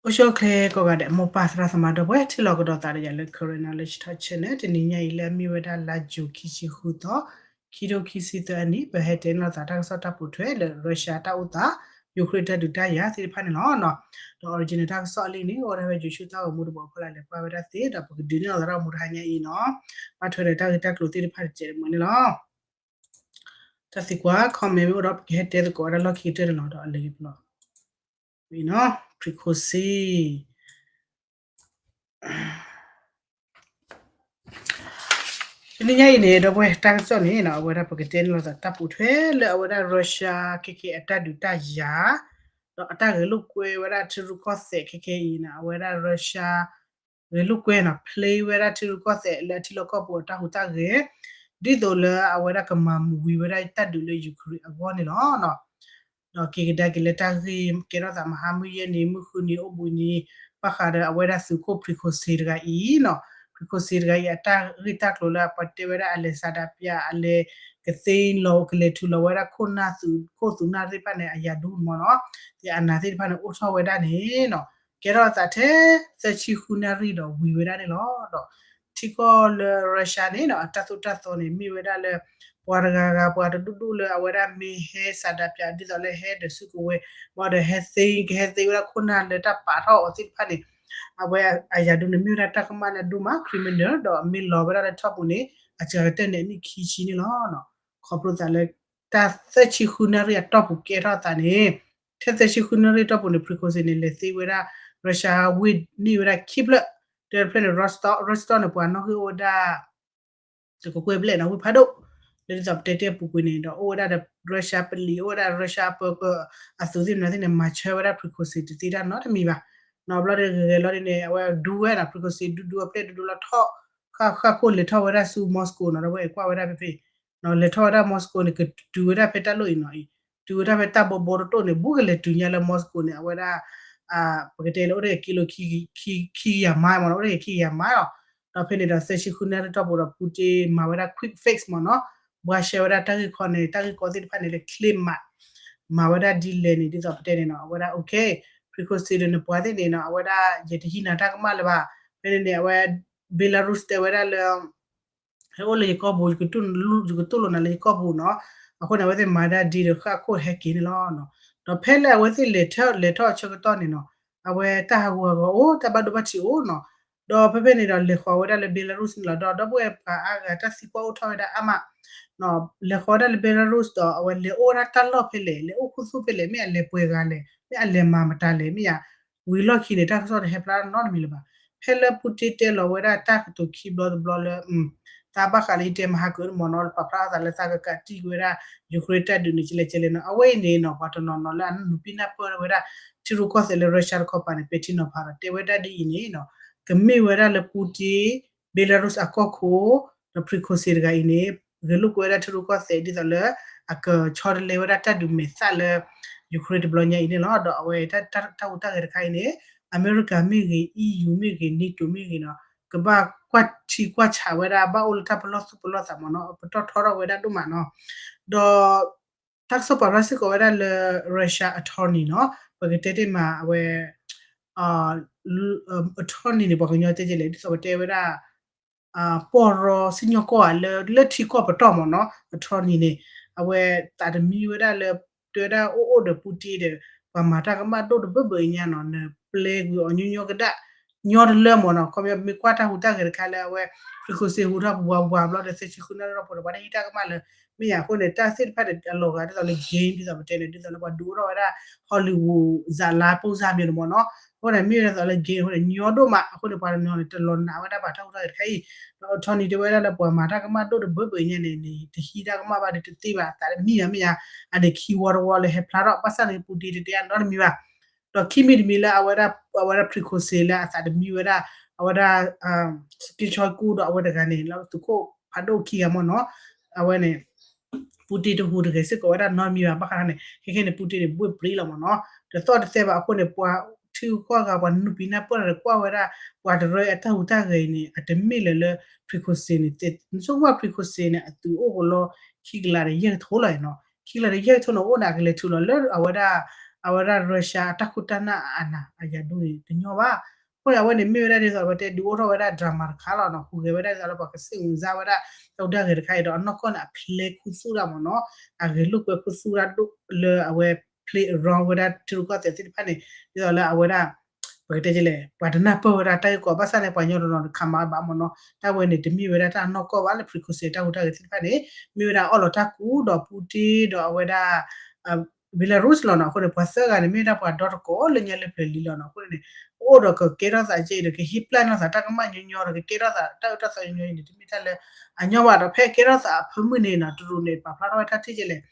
အိၣ်ဆူၣ်အိၣ်ချ့ကိးဂၤဒဲး မိၢ်ပၢ်သရၣ်သမါဒီပုၢ်ဝဲၢ် ထံၣ်လိာ်ကဒီးသးဒီးယၤလၢ Karen Knowledge Talk Channel တနံၤညါအံၤလၢအမ့ၢ်ဝဲဒၣ်လါယူၤခံဆံဃုသီ ခံထိခံဆံသၢအနံၣ် ပဟဲတဲန့ၢ်လိာ်သးတၢ်ကစီၣ်တၢ်ပိာ်ထွဲလၢ Russia တၢ်အိၣ်သး Ukraine တၢ်ဒုးတၢ်ယၤသ့ၣ်တဖၣ်န့ၣ်လီၤ. ဒီး original တၢ်ကစီၣ်အလံာ်န့ၣ် အိၣ်ဝဲဒၣ်ဖဲ YouTube တၢ်ဂီၤမူတဘီအဖီလာ်လဲၤကွၢ်ဝဲဒၣ်သ့ ဒီးပကဒုးန့ၢ်လိာ်သးဒီးမူတဟါညါအံၤနီၤ ဘၣ်ထွဲဒီးတၢ်ဂ့ၢ်တၢ်ကျိၤသ့ၣ်တဖၣ်တစဲးတမှဲၤန့ၣ်လီၤ. တၢ်သံကွၢ် comment မ့ၢ်အိၣ်ဒီး ပကဟဲတဲသကိးဝဲဒၣ်လီၢ်ခံကတၢၢ်န့ၣ်လီၤ ဒီးအလၢကဖျီ ဝံၤနီၤ ဖရံးခိၣ်စ့ တနံၤညါအံၤန့ၣ် ဒီပုၢ်ဝဲၢ်တၢ်ကစီၣ်န့ၣ်နီၤ အဝဲဒၣ်ပကတဲန့ၢ်လိာ်သးတၢ်ပိာ်ထွဲလၢအဝဲဒၣ် Russia ခဲကဲအတၢ်ဒုးတၢ်ယၤ ဒီးအတၢ်ဂဲၤလိာ်ကွဲဝဲဒၣ်ထံရူၢ်ကီၢ်သဲးခဲကဲအံၤန့ၣ် အဝဲဒၣ် Russia ဂဲၤလိာ်ကွဲနီၤ play ဝဲဒၣ်ထံရူၢ်ကီၢ်သဲးလၢအထံလီၢ်ကီၢ်ပူၤအတၢ်ဟူးတၢ်ဂဲၤ ဒ်သိးလၢအဝဲဒၣ်ကမၤဝံၤဝဲဒၣ်တၢ်ဒုးလၢ Ukraine အဂီၢ်န့ၣ်လီၤ. ဒီးက့ၤကဒါက့ၤလၢတၢ်ဂ့ၢ်ကဲထီၣ်သးမဟါမုၢ်ယဲၢ်နံၤ မုၢ်ဃုနံၤအိၣ်ဘှံးနံၤ ဘၣ်ဃးဒီးအဝဲဒၣ်သုးခိၣ် ဖရံးခိၣ်စ့တဂၤအံၤနီၤ ဖရံးခိၣ်စ့တဂၤအံၤ အတၢ်ဂ့ၢ်တၢ်ကျိၤလၢအပှၤတဲဝဲဒၣ်အလဲၤဆန္ဒပြ အလဲၤကသ့လီၤ ကလဲၤထုးလီၤဝဲဒၣ်ခိၣ်နၢ်သုးခိၣ်သုးနၢ်သ့ၣ်တဖၣ်န့ၣ် အယၤဒူမ့ၢ်နီၤ ဒီးအနၢ်သ့ၣ်တဖၣ်န့ၣ် အိၣ်ထီၣ်ဝဲဒၣ်န့ၣ်နီၤ ကဲထီၣ်သးထဲ သၢဆံဃုနၣ်ရံၣ်ဒီးဝံၤဝဲဒၣ်န့ၣ်လီၤ. ဒီးထံကီၢ်လၢ Russia န့ၣ်နီၤ အတၢ်သိၣ်တၢ်သီန့ၣ် မ့ၢ်ဝဲဒၣ်လၢ ပှၤတဂၤဂၤ ပှၤတဒူၣ်ဒူၣ်လၢအဝဲဒၣ်မ့ၢ်ဟဲဆန္ဒပြ ဒ်သိးလၢဟဲဒီးစုကဝဲၤ ဘၣ်ဒီးဟဲသ့ ကဟဲသ့ဝဲဒၣ်ခိၣ်နၢ်လၢတၢ်ပာ်ထီၣ်အီၤသ့ၣ်တဖၣ်န့ၣ် အဝဲအယၤဒူန့ၣ် မ့ၢ်ဝဲဒၣ်တၢ်ကမၣ်လၢအဒိၣ်မး criminal ဒီးမ့ၢ်လီၤဝဲဒၣ်လၢထီၣ်ပူၤန့ၣ် အစှၤကတၢၢ်န့ၣ်အနံၣ်ခံဆံန့ၣ်လီၤ. ခီဖျိသးလၢ တၢ်သၢဆံဃုနၣ်ရံၣ်အတီၢ်ပူၤကဲထီၣ်သးန့ၣ် ထဲသၢဆံဃုနၣ်ရံၣ်အတီၢ်ပူၤန့ၣ် ဖရံးခိၣ်စ့န့ၣ် လဲၤသ့ဝဲဒၣ် Russia ဝ့ၢ်န့ၢ်ဝဲဒၣ်ခံဖျၢၣ် တဖျၢၣ်န့ၣ် Rostov Rostov န့ၣ် ပှၤနီၣ်ဂံၢ်အိၣ်ဝဲဒၣ် တကကွဲၢ်ဘျဲၣ်နီၤ ဝ့ၢ်ဖးဒိၣ် လၢဒ်သိးပတဲတဲပူၤကွံာ်န့ၣ် ဒီးအိၣ်ဝဲဒၣ်ဒီး Russia ပလံၤ အိၣ်ဝဲဒၣ် Russia ပၢၤကၢၤအသုးသ့ၣ်မနုၤသ့ၣ်န့ၣ် မၤဆၢဝဲဒၣ်ဖရံးခိၣ်စ့ တသ့တၢ်နီတမံၤဘၣ်. နီၤဘျီဒီးဂဲၤဂဲၤလီၤဒ်န့ၣ် အဝဲဒူဝဲနီၤ ဖရံးခိၣ်စ့ဒူဒူအပျဲၢ်ဒူဒူလီၤထီၣ် ဃၣ်ဃၣ်ခိၣ်လဲၤထီၣ်ဝဲဒၣ်ဆူ Moscow နီၤ ဒီးဝဲကွၢ်ဝဲဒၣ်ဖဲဖဲ လဲၤထီၣ်ဝဲဒၣ် Moscow န့ၣ် ကတုၤဝဲဒၣ်ဖဲတၢ်လီၢ်အံၤနီၤအံၤ တုၤဝဲဒၣ်ဖဲတၢ်ဘီဘီတတိၣ်န့ၣ် ဘူးကလဲၤတုၤညါလၢ Moscow န့ၣ် အဝဲဒၣ် ပကတဲလၢအိၣ်တ့ၢ်က့ၤလီၤ ခံကယၤမါမ့ၢ်နီၤ အိၣ်တ့ၢ်က့ၤခံကယၤမါလီၤ. ဒီးဖဲန့ၣ်ဒီး သၢဆံဃုနၣ်ရံၣ်တီၢ်ပူၤဒီး Putin မၤဝဲဒၣ် quick fix မ့ၢ်နီၤ ဘှါရှဲဝဲဒၣ်တၢ်ဂ့ၢ်ခီန့ၣ် တၢ်ဂ့ၢ်ကီသ့ၣ်တဖၣ်န့ၣ် လၢချ့မး မၤဝဲဒၣ်ဒ်လဲၣ်န့ၣ် ဒ်သိးပတဲန့ၣ်နီၤ အဝဲဒၣ် okay ဖရံးခိၣ်စ့ဒီး နပှၤသ့ၣ်န့ၣ်နီၤ အဝဲဒၣ် ယတဟံးနၤတၢ်ကမၣ်လၢၤဘၣ်. ဖဲန့ၣ်န့ၣ် အဝဲ Belarus တဲဝဲဒၣ်လၢ ဟဲအိၣ်လၢယကီၢ်ပူၤ ယကတူၢ်လိာ်နၤလၢယကီၢ်ပူၤနီၤ. အဃိန့ၣ် အဝဲသ့ၣ်မၤဒၣ်ဒ်ဒီးဃၣ်ခိၣ်ဟဲက့ၤန့ၣ်လီၤ. ဒီးဖဲလၢအဝဲသ့ၣ်လဲၤထီၣ်လဲၤထီၣ်အဆၢကတီၢ်န့ၣ်နီၤ အဝဲတၢ်ဟးဂူာ်ဟးဂီၤအိၣ် တၢ်ဘၣ်ဒိဘၣ်ထံးအိၣ်နီၤ. ဒီးဖဲဖဲန့ၣ်ဒီး လဲၤဃီၤဝဲဒၣ်လၢ Belarus န့ၣ်လီၤ. ဒီးဒီပုၢ်ဝဲၢ်ပှၤအါဂၤတၢ်သံကွၢ်အိၣ်ထီၣ်ဝဲဒၣ်အါမး လဲၤဃီၤဝဲဒၣ်လၢ Belarus ဒီး အဝဲလဲၤအိၣ်ဝဲဒၣ်တၢ်လီၢ်ဖဲလဲၣ် လဲၤအိၣ်ခူသူၣ်ဖဲလဲၣ် မ့ၢ်အလဲၤပှဲၤဂၤလဲၣ် မ့ၢ်အလဲၤမၤမတၤလဲၣ် မ့ၢ်ယၤ ဝံၤလီၢ်ခံန့ၣ် တၢ်ကစီၣ်တဟဲဖျါထီၣ်နီတမံၤလၢၤဘၣ်. ဖဲလၢ Putin တဲလီၤဝဲဒၣ်တၢ်ကတိၤခံဘျီတဘျီလၢ တၢ်ဘၣ်ဃးလၢယတဲမဟါကၢန့ၣ်မ့ၢ်နီၤ ပာ်ဖျါထီၣ်သးလၢသးကကးတံၢ်က့ၤဝဲဒၣ် Ukraine တၢ်ဒုးန့ၣ် ကလဲၤကလဲၤနီၤ အဝဲအံၤန့ၣ်နီၤ ပှၤတနီၤနီၤလၢအနုာ်ပံနၢ်ပၢၢ်ဝဲဒၣ် ထံရူၢ်ကီၢ်သဲးလၢ Russia တခီပၤန့ၣ် ပဲာ်ထံနီၤဖးဒီး တဲဝဲဒၣ်ဒ်အံၤန့ၣ်နီၤ ကမ့ၢ်ဝဲဒၣ်လၢ Putin Belarus အကီၢ်ခိၣ် ဒီး Prigozhin တဂၤအံၤန့ၣ် ဂဲၤလိာ်ကွဲဝဲဒၣ်ထံရူၢ်ကီၢ်သဲး ဒ်သိးလၢ အကဆီတလဲဝဲဒၣ်တၢ်ဒုးမဲာ်သၣ်လၢ Ukraine တဘျီညါအံၤန့ၣ်လီၤ. ဒီးအဝဲတၢ်ဟူးတၢ်ဂဲၤတခါအံၤန့ၣ် အမဲရကၤမ့ၢ်ဂ့ၤ EU မ့ၢ်ဂ့ၤ NATO မ့ၢ်ဂ့ၤနီၤ ကဘၣ်ကွၢ်ထံကွၢ်ဆးဝဲဒၣ် ဘၣ်အိၣ်လၢတၢ်ပလီၢ်သူၣ်ပလီၢ်သးမ့ၢ်နီၤ ပတီၢ်ထီထီၣ်ဝဲဒၣ်ဒိၣ်မးနီၤ ဒီး တၢ်ကစီၣ်ပာ်ဖျါစ့ၢ်ကီးဝဲဒၣ်လၢ Russia attorney နီၤ ပကတဲတ့ၢ်မးအဝဲ attorney န့ၣ် ပှၤကညီတဲကလဲၣ် ဒ်သိးပတဲဝဲဒၣ် ပီၢ်ရီစံၣ်ညီၣ်ကွီၢ်ဧါ လၢလၢထံကီၢ်ပတီၢ်မ့ၢ်နီၤ attorney န့ၣ် အဝဲသးတမံဝဲဒၣ်လၢ တဲဝဲဒၣ်အိၣ်အိၣ်ဒီး Putin ဒီး ပှၤမၤတၢ်ကမၣ်ဒိၣ်တဘၢဘၢအံၤညါနီၤ နပျဲကွံာ်အီၤညီညီကဒၣ် ညီတလၢမ့ၢ်နီၤ ခီပညီပမ့ၢ်ကွၢ်တၢ်ဟူးတၢ်ဂဲၤတခါလၢအဝဲ Prigozhin ဟူးထီၣ်ပူၤဝးဝးဘျီဒီး သၢဆံဃုနၣ်ရံၣ်တီၢ်ပူၤဒီး ပှၤတဟံးတၢ်ကမၣ်လၢၤ မ့ၢ်ယၤအဃိန့ၣ် တၢ်သ့ၣ်တဖၣ်န့ၣ် အလီၤဂာ်ဒ်သိးလၢ game ဒ်သိးပတဲန့ၣ် ဒ်သိးလၢပှၤဒုးအိၣ်ထီၣ်ဝဲဒၣ် Hollywood ဇာတ်လမ်း ပုံစံမျိုးန့ၣ်မ့ၢ်နီၤ အဃိန့ၣ် မ့ၢ်ဝဲဒၣ်သိးလၢ game အဃိန့ၣ် ညီဒိၣ်မး အဃိန့ၣ် ပှၤတနီၤန့ၣ် တလီၤနာ်ဝဲဒၣ်ပှၤတၢ်ဟူးတၢ်ဂဲၤတခါအံၤ ဒီး attorney တဲဝဲဒၣ်လၢပှၤမၤတၢ်ကမၣ်ဒိၣ်တဘၢဘၢအံၤညါန့ၣ် တဟံးတၢ်ကမၣ်ဘၣ်ဒီးတသ့ဘၣ် သးတမံဘၣ်မ့ၢ်ယၤ အန့ၣ်ခံဝီတဝီလၢဟဲဖျါထီၣ် ဘၣ်ဆၣ်န့ၣ် Putin တတဲအနီတမံၤဘၣ် ဒီးခံမံၤတမံၤလၢအဝဲဒၣ် အဝဲဒၣ် Prigozhin လၢအသးတမံဝဲဒၣ် အဝဲဒၣ် စက့ဆီကူဒီးအဝဲတဂၤန့ၣ် လၢသုးခိၣ်ဖးဒိၣ်ခံဂၤမ့ၢ်နီၤ အဝဲန့ၣ် Putin တဟူးတဂဲၤစ့ၢ်ကီးဝဲဒၣ်နီတမံၤဘၣ် ဘၣ်ဃးန့ၣ် ခဲခဲန့ၣ် Putin န့ၣ် ဘှ့ၣ်ပြံလီၤမ့ၢ်နီၤ တသီၣ်တသဲဘၣ်အဃိန့ၣ် ပှၤထံဂုၤကီၢ်ဂၤ ပှၤနုာ်ပံနၢ်ပၢၢ်တၢ်ဒီးကွၢ်ဝဲဒၣ် ပှၤတရၢအတၢ်ဟူးတၢ်ဂဲၤအံၤန့ၣ် အတမ့ၢ်လၢၤလၢ Prigozhin န့ၣ် နဆိကမိၣ် Prigozhin န့ၣ် အသုးအိၣ်ကလီ ခံကလးဒီးယဲၢ်ကထိလီၤနီၤ ခံကလးဒီးယဲၢ်ကထိန့ၣ် အိၣ်န့ၣ် အကလဲၤထုးလီၤလၢအဝဲဒၣ် အဝဲဒၣ် Russia အတၢ်ခိၣ်တၢ်နၢ်အနၢ်အယၤဒိန့ၣ် တညီဘၣ်. အဃိန့ၣ် အဝဲန့ၣ်မ့ၢ်ဝဲဒၣ်ဒ်သိး အဝဲတဲဒုးအိၣ်ထီၣ်ဝဲဒၣ် drama တခါလီၤနီၤ, ဟူးဂဲၤဝဲဒၣ်ဒ်သိးလၢပှၤကစ့ၣ်မုာ်စၢ်ဝဲဒၣ် တၢ်ဟူးတၢ်ဂဲၤတခါအံၤဒီး အနီၢ်ကီၢ်န့ၣ် အ play ခူသူၣ်တၢ်မ့ၢ်နီၤ, အဂဲၤလိာ်ကွဲခူသူၣ်တၢ်ဒိၣ်လၢအဝဲ play around ဝဲဒၣ်ထံရူၢ်ကီၢ်သဲးသ့ၣ်တဖၣ်န့ၣ် ဒ်သိးလၢအဝဲဒၣ် ပကတဲကလဲၣ် ပှၤတနၢ်ပၢၢ်ဝဲဒၣ်တၢ်ဂ့ၢ်ကီဘၣ်ဆၣ်န့ၣ် ပှၤကညီတနီၤတခါမၤဘၣ်မ့ၢ်နီၤ, တၢ်ဝဲန့ၣ် တမ့ၢ်ဝဲဒၣ်တၢ်နီၢ်ကီၢ်ဘၣ်လၢ Prigozhin တၢ်ဟူးတၢ်ဂဲၤသ့ၣ်တဖၣ်န့ၣ် မ့ၢ်ဝဲဒၣ်အီၣ်လီၤတၢ်ကူဒီး Putin ဒီးအဝဲဒၣ် Belarus လီၤနီၤ. အဃိန့ၣ် ပှၤသၢဂၤန့ၣ် မ့ၢ်ဝဲဒၣ်ပှၤဒီတကိးလၢညါလၢပျၢၤလံလီၤနီၤ. အဃိန့ၣ် အိၣ်ဒီးကကဲထီၣ်သးကဲအံၤဒီး ကဟ့ၣ်ပျၢ်နီၢ်သးတၢ်ကမၣ်ညီညီဒီး ကကဲထီၣ်သးတၢ်အၢတၢ်သီညီညီအံၤန့ၣ် တမ့ၢ်တၢ်လၢအညီဘၣ်ဒီး ဖဲကဲထီၣ်သးအဖၢမုၢ်န့ၣ်နီၤ တရူးန့ၣ် ပာ်ဖျါထီၣ်ဝဲတၢ်ထံၣ်ကလဲၣ်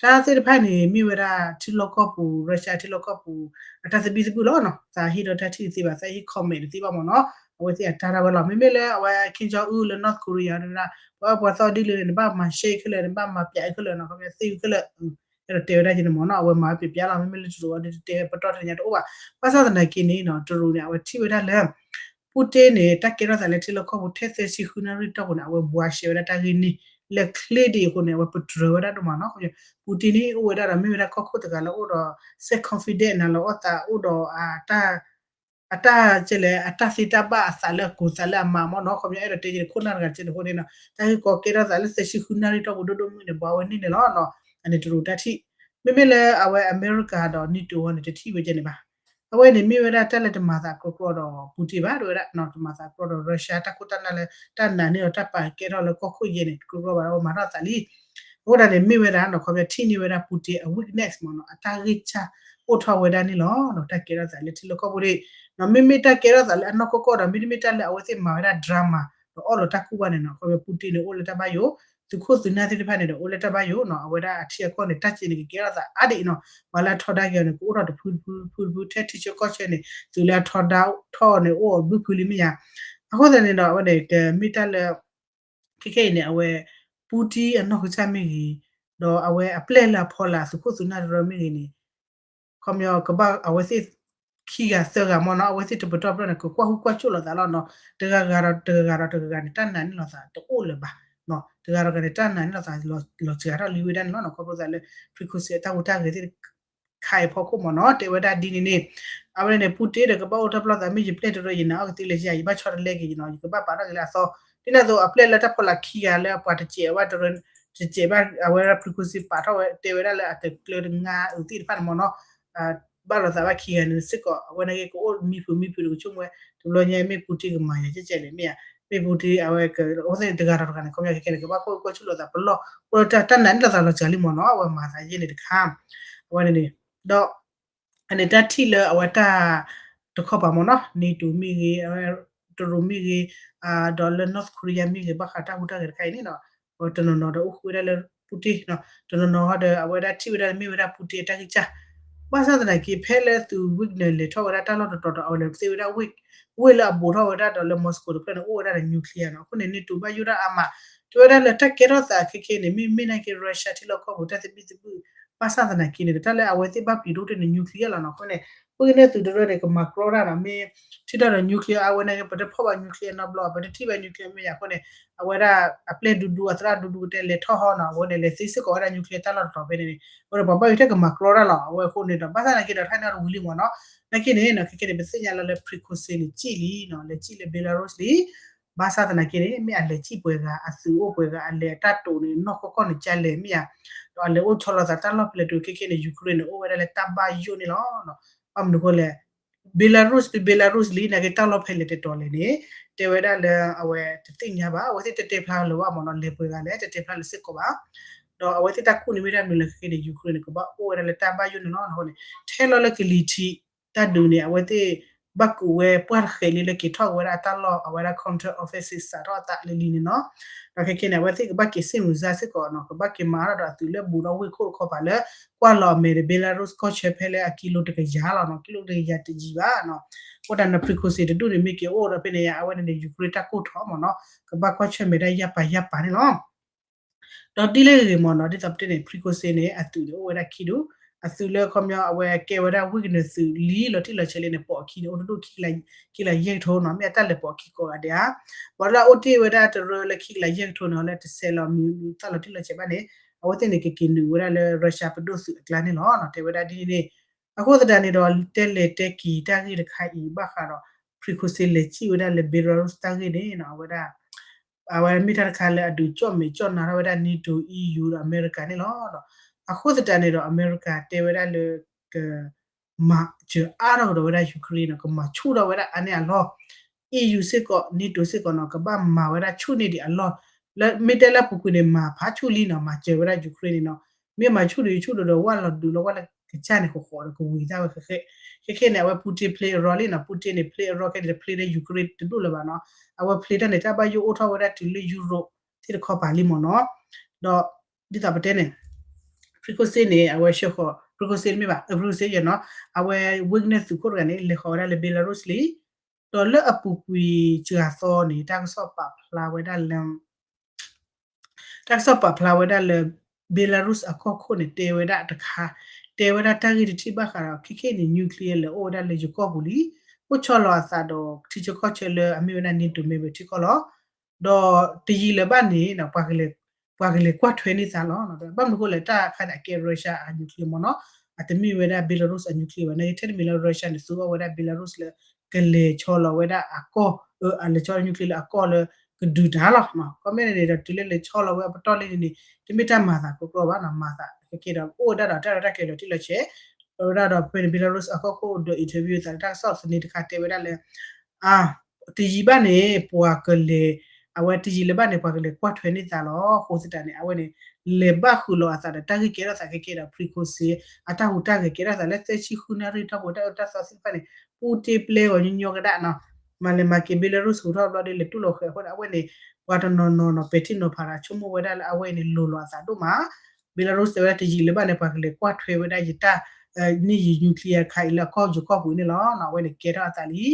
တၢ်သ့ၣ်တဖၣ်န့ၣ် မ့ၢ်ဝဲဒၣ်ထံလီၢ်ကီၢ်ပူၤ Russia ထံလီၢ်ကီၢ်ပူၤ အတၢ်သဘံၣ်သဘုၣ်လီၤနီၤ. သးဟ့ၣ်ဒီးတၢ်ထံၣ်တသ့ဘၣ်, သးဟ့ၣ် comment တသ့ဘၣ်မ့ၢ်နီၤ. အဝဲသ့ၣ်အတၢ်ဒၣ်ဝဲလီၤ. မ့မ့ၢ်လၢအဝဲ Kim Jong Un လၢ North Korea ဒၣ် ပှၤအၢပှၤသီဒ်လဲၣ်န့ၣ် နဘၣ်မၤရှဲအံၤခဲလၢာ်, နဘၣ်မၤပျးအံၤခဲလၢာ်နီၤ, ခီပညီသ့အံၤခဲလၢာ် အဲၣ်ဒိးတဲဝဲဒၣ်က့န့ၣ်မ့ၢ်နီၤ, အဝဲမၤဝဲပျးပျးလီၤ. မ့မ့ၢ်လၢတရူးအီၤဒ်တတဲပတီၢ်တညါတအိၣ်ဘၣ်. ဘၣ်ဆၣ်သနာ်က့န့ၣ်နီၤ တရူးန့ၣ် အဝဲထံၣ်ဝဲဒၣ်လၢ Putin န့ၣ် တၢ်ကဲထီၣ်သးလၢထံလီၢ်ကီၢ်ပူၤထဲသၢဆံဃုနၣ်ရံၣ်တီၢ်ပူၤန့ၣ် အဝဲဘှါရှဲဝဲဒၣ်တၢ်ဂ့ၢ်န့ၣ် လၢ clear ဒ်အံၤအဃိန့ၣ် အဝဲပတြၢၤဝဲဒၣ်ဒိၣ်မးနီၤ. Putin န့ၣ်အိၣ်ဝဲဒၣ်ဒီး မ့ၢ်ဝဲဒၣ်ကီၢ်ခိၣ်တဂၤလၢအိၣ်ဒီး self confident နၤလီၤအီၣ်သး အိၣ်ဒီး အတၢ်ကဲလဲၣ် အတၢ်သ့တၢ်ဘၣ်အသးလၢအကိးသးလၢအမၤမ့ၢ်နီၤ. ခီပညီအဲၣ်ဒိးတဲက့ၤန့ၣ် ခိၣ်နၢ်တဂၤတကဲန့ၣ်အဃိန့ၣ်နီၤ တၢ်ဂ့ၢ်ကီကဲထီၣ်သးလၢသၢဆံဃုနၣ်ရံၣ်တီၢ်ပူၤဒိၣ်ဒိၣ်မုၢ်န့ၣ် ဘှါဝဲန့ၢ်န့ၣ်လီၤနီၤ. အန့ၣ်တရူးတၢ်ထံၣ် မ့မ့ၢ်လၢအဝဲအမဲရကၤဒီး NATO အီၤန့ၣ် တထံၣ်ဝဲကဲန့ၣ်ဘၣ်. အဝဲန့ၣ်မ့ၢ်ဝဲဒၣ်တၢ်လၢတမၤသးကြီကြီဒီး Putin ဘၣ် တဝဲဒၣ် တမၤသးကြီဒီး Russia တၢ်ခိၣ်တၢ်နၢ်လၢ တၢ်နာ်န့ၢ်ဒီးတၢ်ပာ်ကဲထီၣ်လၢကီၢ်ခိၣ်ယဲန့ၣ် တကြီကြီဘၣ် အဝဲမၤထီၣ်သးလံ. အဃိဒၣ်န့ၣ် မ့ၢ်ဝဲဒၣ်နီၤ ခီပညီထံၣ်န့ၢ်ဝဲဒၣ် Putin အ weakness မ့ၢ်နီၤ အတၢ်ဂံၢ်စၢ်အိၣ်ထီၣ်ဝဲဒၣ်န့ၣ်လီၤ. တၢ်ကဲထီၣ်သးလၢထံလီၢ်ကီၢ်ပူၤဒၣ် မ့မ့ၢ်တၢ်ကဲထီၣ်သးလၢအနီၢ်ကီၢ်ကီၢ်ဒီး မ့တမ့ၢ်တၢ်လၢအဝဲသ့ၣ်မၤဝဲဒၣ် drama ဒီးအီၣ်လီၤတၢ်ကူၣ်ဘၣ်န့ၣ်နီၤ ခီပညီ Putin န့ၣ် အိၣ်လၢတၢ်ဘၣ်ယိၣ်, သုးခိၣ်သုးနၢ်သ့ၣ်တဖၣ်န့ၣ်ဒီး အိၣ်လၢတၢ်ဘၣ်ယိၣ်နီၤ. အဝဲဒၣ်အထံအကီၢ်န့ၣ် တၢ်စ့န့ၣ် ကကဲထီၣ်သးအါဒ်အံၤနီၤ. ပှၤလၢအထီဒါက့ၤအီၤန့ၣ် ကအိၣ်ထီၣ်တဖုတဖုတဖုတဖု ထဲထံဆၢကီၢ်ဆၢန့ၣ် သုးလၢအထီဒါထီၣ်အီၤန့ၣ် အိၣ်အဘုဖုလံမ့ၢ်ဧါ. အဃိသတးန့ၣ်ဒီး အဝဲန့ၣ် ကမ့ၢ်တၢ်လၢ ခဲခဲအံၤန့ၣ် အဝဲ Putin အနီၢ်ကစၢ်မ့ၢ်ဂ့ၤ, ဒီးအဝဲအပျဲၢ်လၢအဖီလာ် သုးခိၣ်သုးနၢ်တရၢမ့ၢ်ဂ့ၤန့ၣ် ခီပညီကဘၣ်အဝဲသ့ၣ်ခံဂၤသၢဂၤမ့ၢ်နီၤ အဝဲသ့ၣ်တပတီၢ်ပတီၢ်န့ၣ် ကကွၢ်ဟူးကွၢ်ဆိၣ်လိာ်သးလီၤနီၤ. တဂၤဂၤဒီးတဂၤဂၤဒီးတဂၤဂၤန့ၣ် တၢ်နာ်န့ၢ်လိာ်သးတအိၣ်လၢၤဘၣ်. တဂၤဒီးတဂၤန့ၣ် တၢ်နာ်န့ၢ်လိာ်သးလီၤစှၤထီၣ်လံဝဲဒၣ်န့ၣ်လီၤနီၤ. ခီဖျိသးလၢ Prigozhin အတၢ်ဟူးတၢ်ဂဲၤသ့ၣ် ခါအံၤဖီခိၣ်မ့ၢ်နီၤ တဲဝဲဒၣ်ဒ်န့ၣ်န့ၣ် အဝဲန့ၣ် Putin ဒီးကဘၣ်အိၣ်တၢ်ပလီၢ်သး မ့ၢ်ယပျဲၢ်တရၢ ယနာ်အီၣ်ကသ့လၢယၤ ယဘၣ်ဆီတလဲက့ၤယနီၤ ယကဘၣ်ပာ်ထီၣ်က့ၤလၢအသီ ဒ်န့ၣ်အသိး အပျဲၢ်လၢတၢ်ဖီလာ်ခံဂၤလၢပှၤတစဲးဘၣ်တရၢ တစဲးဘၣ် အဝဲဒၣ် Prigozhin ပာ်ထီၣ်ဝဲ တဲဝဲဒၣ်လၢအတကျၢတငါအုးသ့ၣ်တဖၣ်န့ၣ်မ့ၢ်နီၤ ဘၣ်လိာ်သးဘၣ်ခံဂၤန့ၣ်စ့ၢ်ကီး အဝဲန့ၣ်က့ၤကအိၣ်မံဖုးမံဖုးတကဆိကမိၣ်ဝဲ တဘျီညါမ့ၢ် Putin ကမၤယၤကဲကဲလဲၣ်မ့ၢ်ဧါ မ့ၢ် Putin အဝဲ အဝဲသ့ၣ်န့ၣ်တဂၤဒီးတဂၤန့ၣ် ခီပညီခဲခဲန့ၣ် ကဘၣ်ကွၢ်ကွၢ်ဆိၣ်လိာ်သးပလီၢ် အိၣ်လၢတၢ်နာ်န့ၢ်လိာ်သးလီၤစှၤလံမ့ၢ်နီၤ အဝဲမၤသးယဲန့ၣ်တခါ အဝဲန့ၣ်န့ၣ် ဒီး အန့ၣ်တၢ်ထံၣ်လၢအဝဲတၢ်တခီပၤမ့ၢ်နီၤ NATO မ့ၢ်ဂ့ၤ တရူးမ့ၢ်ဂ့ၤ ဒီးလၢ North Korea မ့ၢ်ဂ့ၤ ဘၣ်ဃးတၢ်ဟူးတၢ်ဂဲၤတခါအံၤန့ၣ်နီၤ တနီၤနီၤဒီးအိၣ်ဃူဝဲဒၣ်လၢ Putin နီၤ တနီၤနီၤဟီဒီး အဝဲဒၣ်ထံၣ်ဝဲဒၣ်မ့ၢ်ဝဲဒၣ် Putin အတၢ်ဂံၢ်စၢ် ဘၣ်ဆၣ်သနာ်က့ ဖဲလၢသုး Wagner လဲၤထီၣ်ဝဲဒၣ်တၢ်လီၢ်တတီၤဒီး အဝဲလဲၤသ့ဝဲဒၣ် ဝ့ၢ် ဝ့ၢ်လၢအဘူးထီၣ်ဝဲဒၣ်ဒီးလၢ Moscow တဖျၢၣ်န့ၣ် အိၣ်ဝဲဒၣ်ဒီး nuclear နီၤ အဃိန့ၣ် NATO ဘၣ်ယိၣ်ဒၣ်အါမး တဲဝဲဒၣ်လၢတၢ်ကဲထီၣ်သးခဲခဲန့ၣ် မ့မ့ၢ်နာ်က့ Russia ထံလီၢ်ကီၢ်ပူၤတၢ်သဘံၣ်သဘုၣ် ဘၣ်ဆၣ်သနာ်က့န့ၣ် တၢ်လၢအဝဲသ့ၣ်ဘၣ်ပျံၤဒိၣ်ထီၣ်န့ၣ် nuclear လီၤနီၤ အဃိန့ၣ် ဝ့ၢ်ကနဲၣ်သုးတရၢန့ၣ် ကမၤကြီတၢ်နီၤ မ့ၢ်ထံၣ်ထီၣ်ဒီး nuclear အဝဲန့ၣ် ပတဖီၣ်ဘၣ် nuclear နီတဘျီ ပတထံၣ်ဘၣ် nuclear မ့ၢ်ယၤအဃိန့ၣ် အဝဲဒၣ်အပျဲၢ်ဒူဒူ အသရၣ်ဒူဒူကတဲလဲၤထီၣ်ဟီနီၤ အဝဲန့ၣ် လဲၤသ့စ့ၢ်ကီးဝဲဒၣ် nuclear တၢ်လီၢ်တတီၤဖဲန့ၣ်န့ၣ် အဃိန့ၣ် ပှၤဘၣ်ယိၣ်ထဲကမၤကြီတၢ်လီၤ အဝဲအဃိန့ၣ်ဒီး ဘၣ်ဆၣ်သနာ်က့ဒီး တၢ်န့ၣ်တဝံၤလံမ့ၢ်နီၤ နာ်က့န့ၣ်နီၤ ခဲခဲန့ၣ် ပသ့ၣ်ညါလီၤလၢ Prigozhin န့ၣ် စံၣ်လံနီၤ လဲၤစံၣ်လၢ Belarus လံ ဘၣ်ဆၣ်သနာ်က့န့ၣ် မ့ၢ်အလဲၤစံၣ်ပှဲၤဂၤ အသုးအိၣ်ပှဲၤဂၤ အလဲၤအတၢ်တိာ်န့ၣ် နီၢ်ကီၢ်ကီၢ်န့ၣ် ကလဲၤမ့ၢ်ဧါ ဒီးအလဲၤအိၣ်ဆီလီၤသးတၢ်လီၢ်ဖဲလဲၣ်တက့ၢ် ခဲခဲန့ၣ် Ukraine န့ၣ် အိၣ်ဝဲဒၣ်လၢတၢ်ဘၣ်ယိၣ်န့ၣ်လီၤ. ဘၣ်မနုၤအဃိလဲၣ် Belarus ဒီး Belarus လံ နာ်က့တၢ်လီၢ်ဖဲလဲၣ်တတီၤလဲၣ်န့ၣ် တဲဝဲဒၣ်လၢအဝဲတသ့ၣ်ညါဘၣ် အဝဲသ့ၣ်တတဲဖျါလၢၤဘၣ်မ့ၢ်နီၤ လဲၤပှဲၤဂၤလဲၣ် တတဲဖျါလၢၤစ့ၢ်ကီးဘၣ် ဒီးအဝဲသ့ၣ်တၢ်ကူၣ်န့ၣ်မ့ၢ်တၢ်မနုၤလဲၣ်ခဲခဲန့ၣ် Ukraine န့ၣ် ကဘၣ်အိၣ်ဝဲဒၣ်လၢတၢ်ဘၣ်ယိၣ်န့ၣ်လီၤ. အဃိန့ၣ် ထဲလီၤလၢကလံၤထံး တၢ်ဒုးန့ၣ် အဝဲသ့ၣ်ဘၣ်ကူးဝဲပှၢ်တဃဲးလံလၢ က့ၤထီၣ်က့ၤဝဲဒၣ်အတၢ်လီၢ် အဝဲဒၣ် counter offensive စးထီၣ်အသးလၢလံန့ၣ်နီၤ. ဒီးခဲခဲန့ၣ် အဝဲသ့ၣ်ကဘၣ်က့ၤစ့ၣ်မုာ်စၢ်စ့ၢ်ကီးနီၤ ကဘၣ်က့ၤမၤထီၣ်ဒီးအသုးလၢဘူးဒီးဝ့ၢ်ခိၣ်တခီပၤလၢ ကွၢ်လီၤအမဲာ်ဒီး Belarus ကီၢ်ဆၢဖဲလၢအကံလိတကယၤလီၤနီၤ ကံလိတကယၤတယံၤဘၣ်နီၤ. အဃိသတးန့ၣ် Prigozhin တဒူၣ်န့ၣ်မ့ၢ်က့ၤအိၣ်ဒီးဖဲန့ၣ်ယါ အဝဲန့ၣ်န့ၣ် Ukraine တၢ်ကိၢ်ထီၣ်မ့ၢ်နီၤ ကဘၣ်ကွၢ်ဆၢၣ်မဲာ်ဒၣ်ယၢ်ပၤယၢ်ပၤန့ၣ်လီၤ. ဒီးဒ်လဲၣ်ဂ့ၤမ့ၢ်နီၤ ဒ်သိးပတဲန့ၣ် Prigozhin န့ၣ် အသုးန့ၣ် အိၣ်ဝဲဒၣ်ခံဒူၣ်, အသုးလၢခီပညီအဝဲကဲဝဲဒၣ် Wagner သုးလံလီၤတံၢ်လီၤဆဲးလံန့ၣ် ပိာ်အခံန့ၣ် အိၣ်တဒူၣ် ခံကလးယဲၢ်ကထိနီၤ မ့ၢ်အတၢ်လဲၤပိာ်အခံကိးဂၤဒဲးဧါ. ဘၣ်ဒီးအိၣ်တ့ၢ်ဝဲဒၣ်တရၢလၢခံကလးယဲၢ်ကထိန့ၣ် လၢတဆဲးလီၤမံၤသၣ်လီၤတံၢ်လီၤဆဲးဘၣ်န့ၣ် အဝဲသ့ၣ်န့ၣ် ကက့ၤနုာ်ဝဲဒၣ်လၢ Russia ပဒိၣ်သုးအကျါန့ၣ်လီၤ. တဲဝဲဒၣ်ဒ်န့ၣ်န့ၣ် အဃိသတးန့ၣ်ဒီး တဲလဲၤတဲက့ၤတၢ်ဂ့ၢ်တခါအံၤ ဘၣ်ဃးဒီး Prigozhin လဲၤစံၣ်ဝဲဒၣ်လၢ Belarus တၢ်ဂ့ၢ်န့ၣ်နီၤ အဝဲဒၣ် အဝဲမ့ၢ်တၢ်တခါလၢအဒုးကၠီၣ်မဲာ်ကၠီၣ်နါထီၣ်ဝဲဒၣ် NATO EU ဒီးအမဲရကၤန့ၣ်လီၤ. အဃိသတးန့ၣ်ဒီး အမဲရကၤတဲဝဲဒၣ်လၢ က မၤစၢၤအါထီၣ်ကဒီးဝဲဒၣ် Ukraine နီၤ ကမၤဆူၣ်ထီၣ်ဝဲဒၣ်အါန့ၢ်အလီၢ် EU စ့ၢ်ကီး NATO စ့ၢ်ကီးနီၤ ကဘၣ်မၤဝဲဒၣ်ဆူၣ်န့ၢ်ဒံးအလီၢ် လၢမ့ၢ်တဲလၢအပူၤကွံာ်န့ၣ် မၤဖးဆူၣ်လံနီၤ မၤစၢၤဝဲဒၣ် Ukraine န့ၣ်နီၤ မ့ၢ်မၤဆူၣ်ဒံးဆူၣ်ဒံးဒီး ဝၣ်လီၤဒုးလီၤဝဲလၢကစၢ်န့ၣ် ဃီဃီဒီးကဝံၤတၢ်ဝဲခဲခဲ ခဲခဲန့ၣ် အဝဲ Putin play a role လံနီၤ Putin န့ၣ် play a role ခဲန့ၣ် တ play လၢ Ukraine တဒူၣ်လၢၤဘၣ်နီၤ အဝဲ play တၢ်န့ၣ် တၢ်ဘၣ်ယိၣ်အိၣ်ထီၣ်ဝဲဒၣ်တုၤလၢ Europe သ့ၣ်တခီပၤလံမ့ၢ်နီၤ ဒီး ဒ်သိးပတဲန့ၣ် Prigozhin န့ၣ် အဝဲဆှၢဃီၤ Prigozhin မ့ၢ်ဘၣ် Prigozhin ယဲၢ်နီၤ အဝဲ Wagner သုးခိၣ်တဂၤန့ၣ် လဲၤဃီၤဝဲဒၣ်လၢ Belarus လံ ဒီးလၢအပူၤကွံာ်စှၤသီန့ၣ် တၢ်ကစီၣ်ပာ်ဖျါဝဲဒၣ်လၢ တၢ်ကစီၣ်ပာ်ဖျါဝဲဒၣ်လၢ Belarus အကီၢ်ခိၣ်န့ၣ် တဲဝဲဒၣ်တခါ တဲဝဲဒၣ်တၢ်ဂ့ၢ်တထံၣ်ဘၣ်ဃးဒီး ခဲခဲအံၤန့ၣ် nuclear လဲၤအိၣ်ဝဲဒၣ်လၢယကီၢ်ပူၤလံ အိၣ်ဆီလီၤအသးဒီးထံဆၢကီၢ်ဆၢလၢအမ့ၢ်ဝဲဒၣ် NATO member ထံကီၢ်လီၤ. ဒီးတယံာ်လၢၤဘၣ်န့ၣ် ပှၤကလဲၤကွၢ်ထွဲန့ၢ်သးလီၤ. ဘၣ်မနုၤအဃိလဲၣ် တၢ်ခါန့ၣ် အကဲ Russia အ nuclear မ့ၢ်နီၤ အတမ့ၢ်ဝဲဒၣ် Belarus အ nuclear ဘၣ် နာ်က့ထဲတမံၤလၢ Russia န့ၣ် သူအီၣ်ဝဲဒၣ် Belarus လၢ ကလဲၤဆီလီၤဝဲဒၣ်အကီၢ် အလဲၤဆီလီၤ nuclear လၢအကီၢ်လၢကဒုးတၢ်လီၤ. ခီမ့ၢ်န့ၣ်န့ၣ်ဒီး တုၤလၢလဲၤဆီလီၤဝဲအပတီၢ်လံန့ၣ်န့ၣ် တမ့ၢ်တၢ်မၤသးကီကီဘၣ်နီၤ မၤသးကက့ၤဒီး အိၣ်ဝဲဒၣ်ဒီးတၢ်ရဲၣ်တၢ်ကျဲၤလီၤတံၢ်လီၤဆဲး ဝဲဒၣ်ဒီးဖဲန့ၣ် Belarus အကီၢ်ခိၣ်ဒီး interview သးလၢတၢ်ကစီၣ်သန့တခါတဲဝဲဒၣ်လၢ အ တယံာ်ဘၣ်န့ၣ် ပှၤကလဲၤ အဝဲတယံာ်လၢၤဘၣ်န့ၣ် ပှၤကလဲၤကွၢ်ထွဲန့ၢ်သးလီၤ. အဃိသတးန့ၣ် အဝဲန့ၣ် လဲၤဘၣ်ဃုာ်လီၤအသးဒီးတၢ်ဂ့ၢ်ကဲထီၣ်သးခဲကဲဒီး Prigozhin အတၢ်ဟူးတၢ်ဂဲၤကဲထီၣ်သးလၢသၢဆံဃုနၣ်ရံၣ်ထီၣ်ပူၤ တၢ်အၢတၢ်သီသ့ၣ်တဖၣ်န့ၣ် ပူတ့ပျဲဂီၤညီညီကဒၣ်နီၤ မၤလဲၤမၤက့ၤ Belarus ဟူးထီၣ်ဘျီဒီး လဲၤတူၢ်လီၤဃဲၤအဃိန့ၣ် အဝဲန့ၣ် ပှၤတနီၤနီၤနီၤ ပဲာ်ထံနီၤဖးဒီးဆိကမိၣ်ဝဲဒၣ်လၢအဝဲအံၤန့ၣ် လိၤလီၤအသးဒိၣ်မး Belarus တဲဝဲဒၣ်တယံာ်လၢၤဘၣ်န့ၣ် ပှၤကလဲၤကွၢ်ထွဲဝဲဒၣ်ယတၢ် န့ၢ်ယံာ် nuclear ခါအံၤလၢအကီၢ်ယကီၢ်ပူၤန့ၣ်လီၤ. အဝဲန့ၣ်ကဲထီၣ်အသးလံ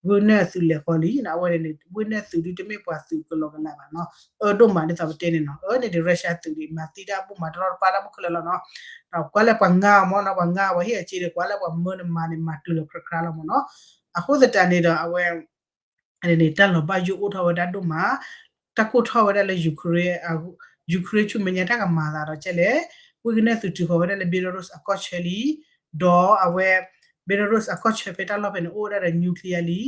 Wagner သုးလဲၤဃီၤလံ အဝဲန့ၣ် Wagner သုးဒုတမ့ၢ်ပှၤသုးကလီကလးဘၣ်နီၤ အၢဒိၣ်မးဒ်သိးပတဲန့ၣ်နီၤ အၢန့ၣ်ဒီး Russia သုးဒံး မၤသံတၢ်ဘူၣ်မၤတရီတပါတၢ်ဘူၣ်ခဲလၢာ်လီၤနီၤ ကွၢ်လၢပှၤငါအီၤမ့ၢ်နီၤ ပှၤငါအီၤ ပှၤဟ့ၣ်အစ့ဒီး ကွၢ်လၢပှၤမၢနမၤန့ၣ် မၤတုၤလီၤခရါခရါလီၤမ့ၢ်နီၤ အဃိသတးန့ၣ်ဒီး အဝဲ န့ၣ် တၢ်လီၤဘၣ်ယိၣ်အိၣ်ထီၣ်ဝဲဒၣ်ဒိၣ်မး တၢ်ကိၢ်ထီၣ်ဝဲဒၣ်လၢ Ukraine Ukraine ဆူမဲာ်ညါတၢ်ကမၤသးဒီးကဲလဲၣ် Wagner သုးတုၤဃီၤဝဲဒၣ်လၢ Belarus အကီၢ်ဆၢလံ ဒီးအဝဲ Belarus အကီၢ်ဆၢဖဲတၢ်လီၢ်ဖဲန့ၣ် အိၣ်ဝဲဒၣ်ဒီး nuclear လံ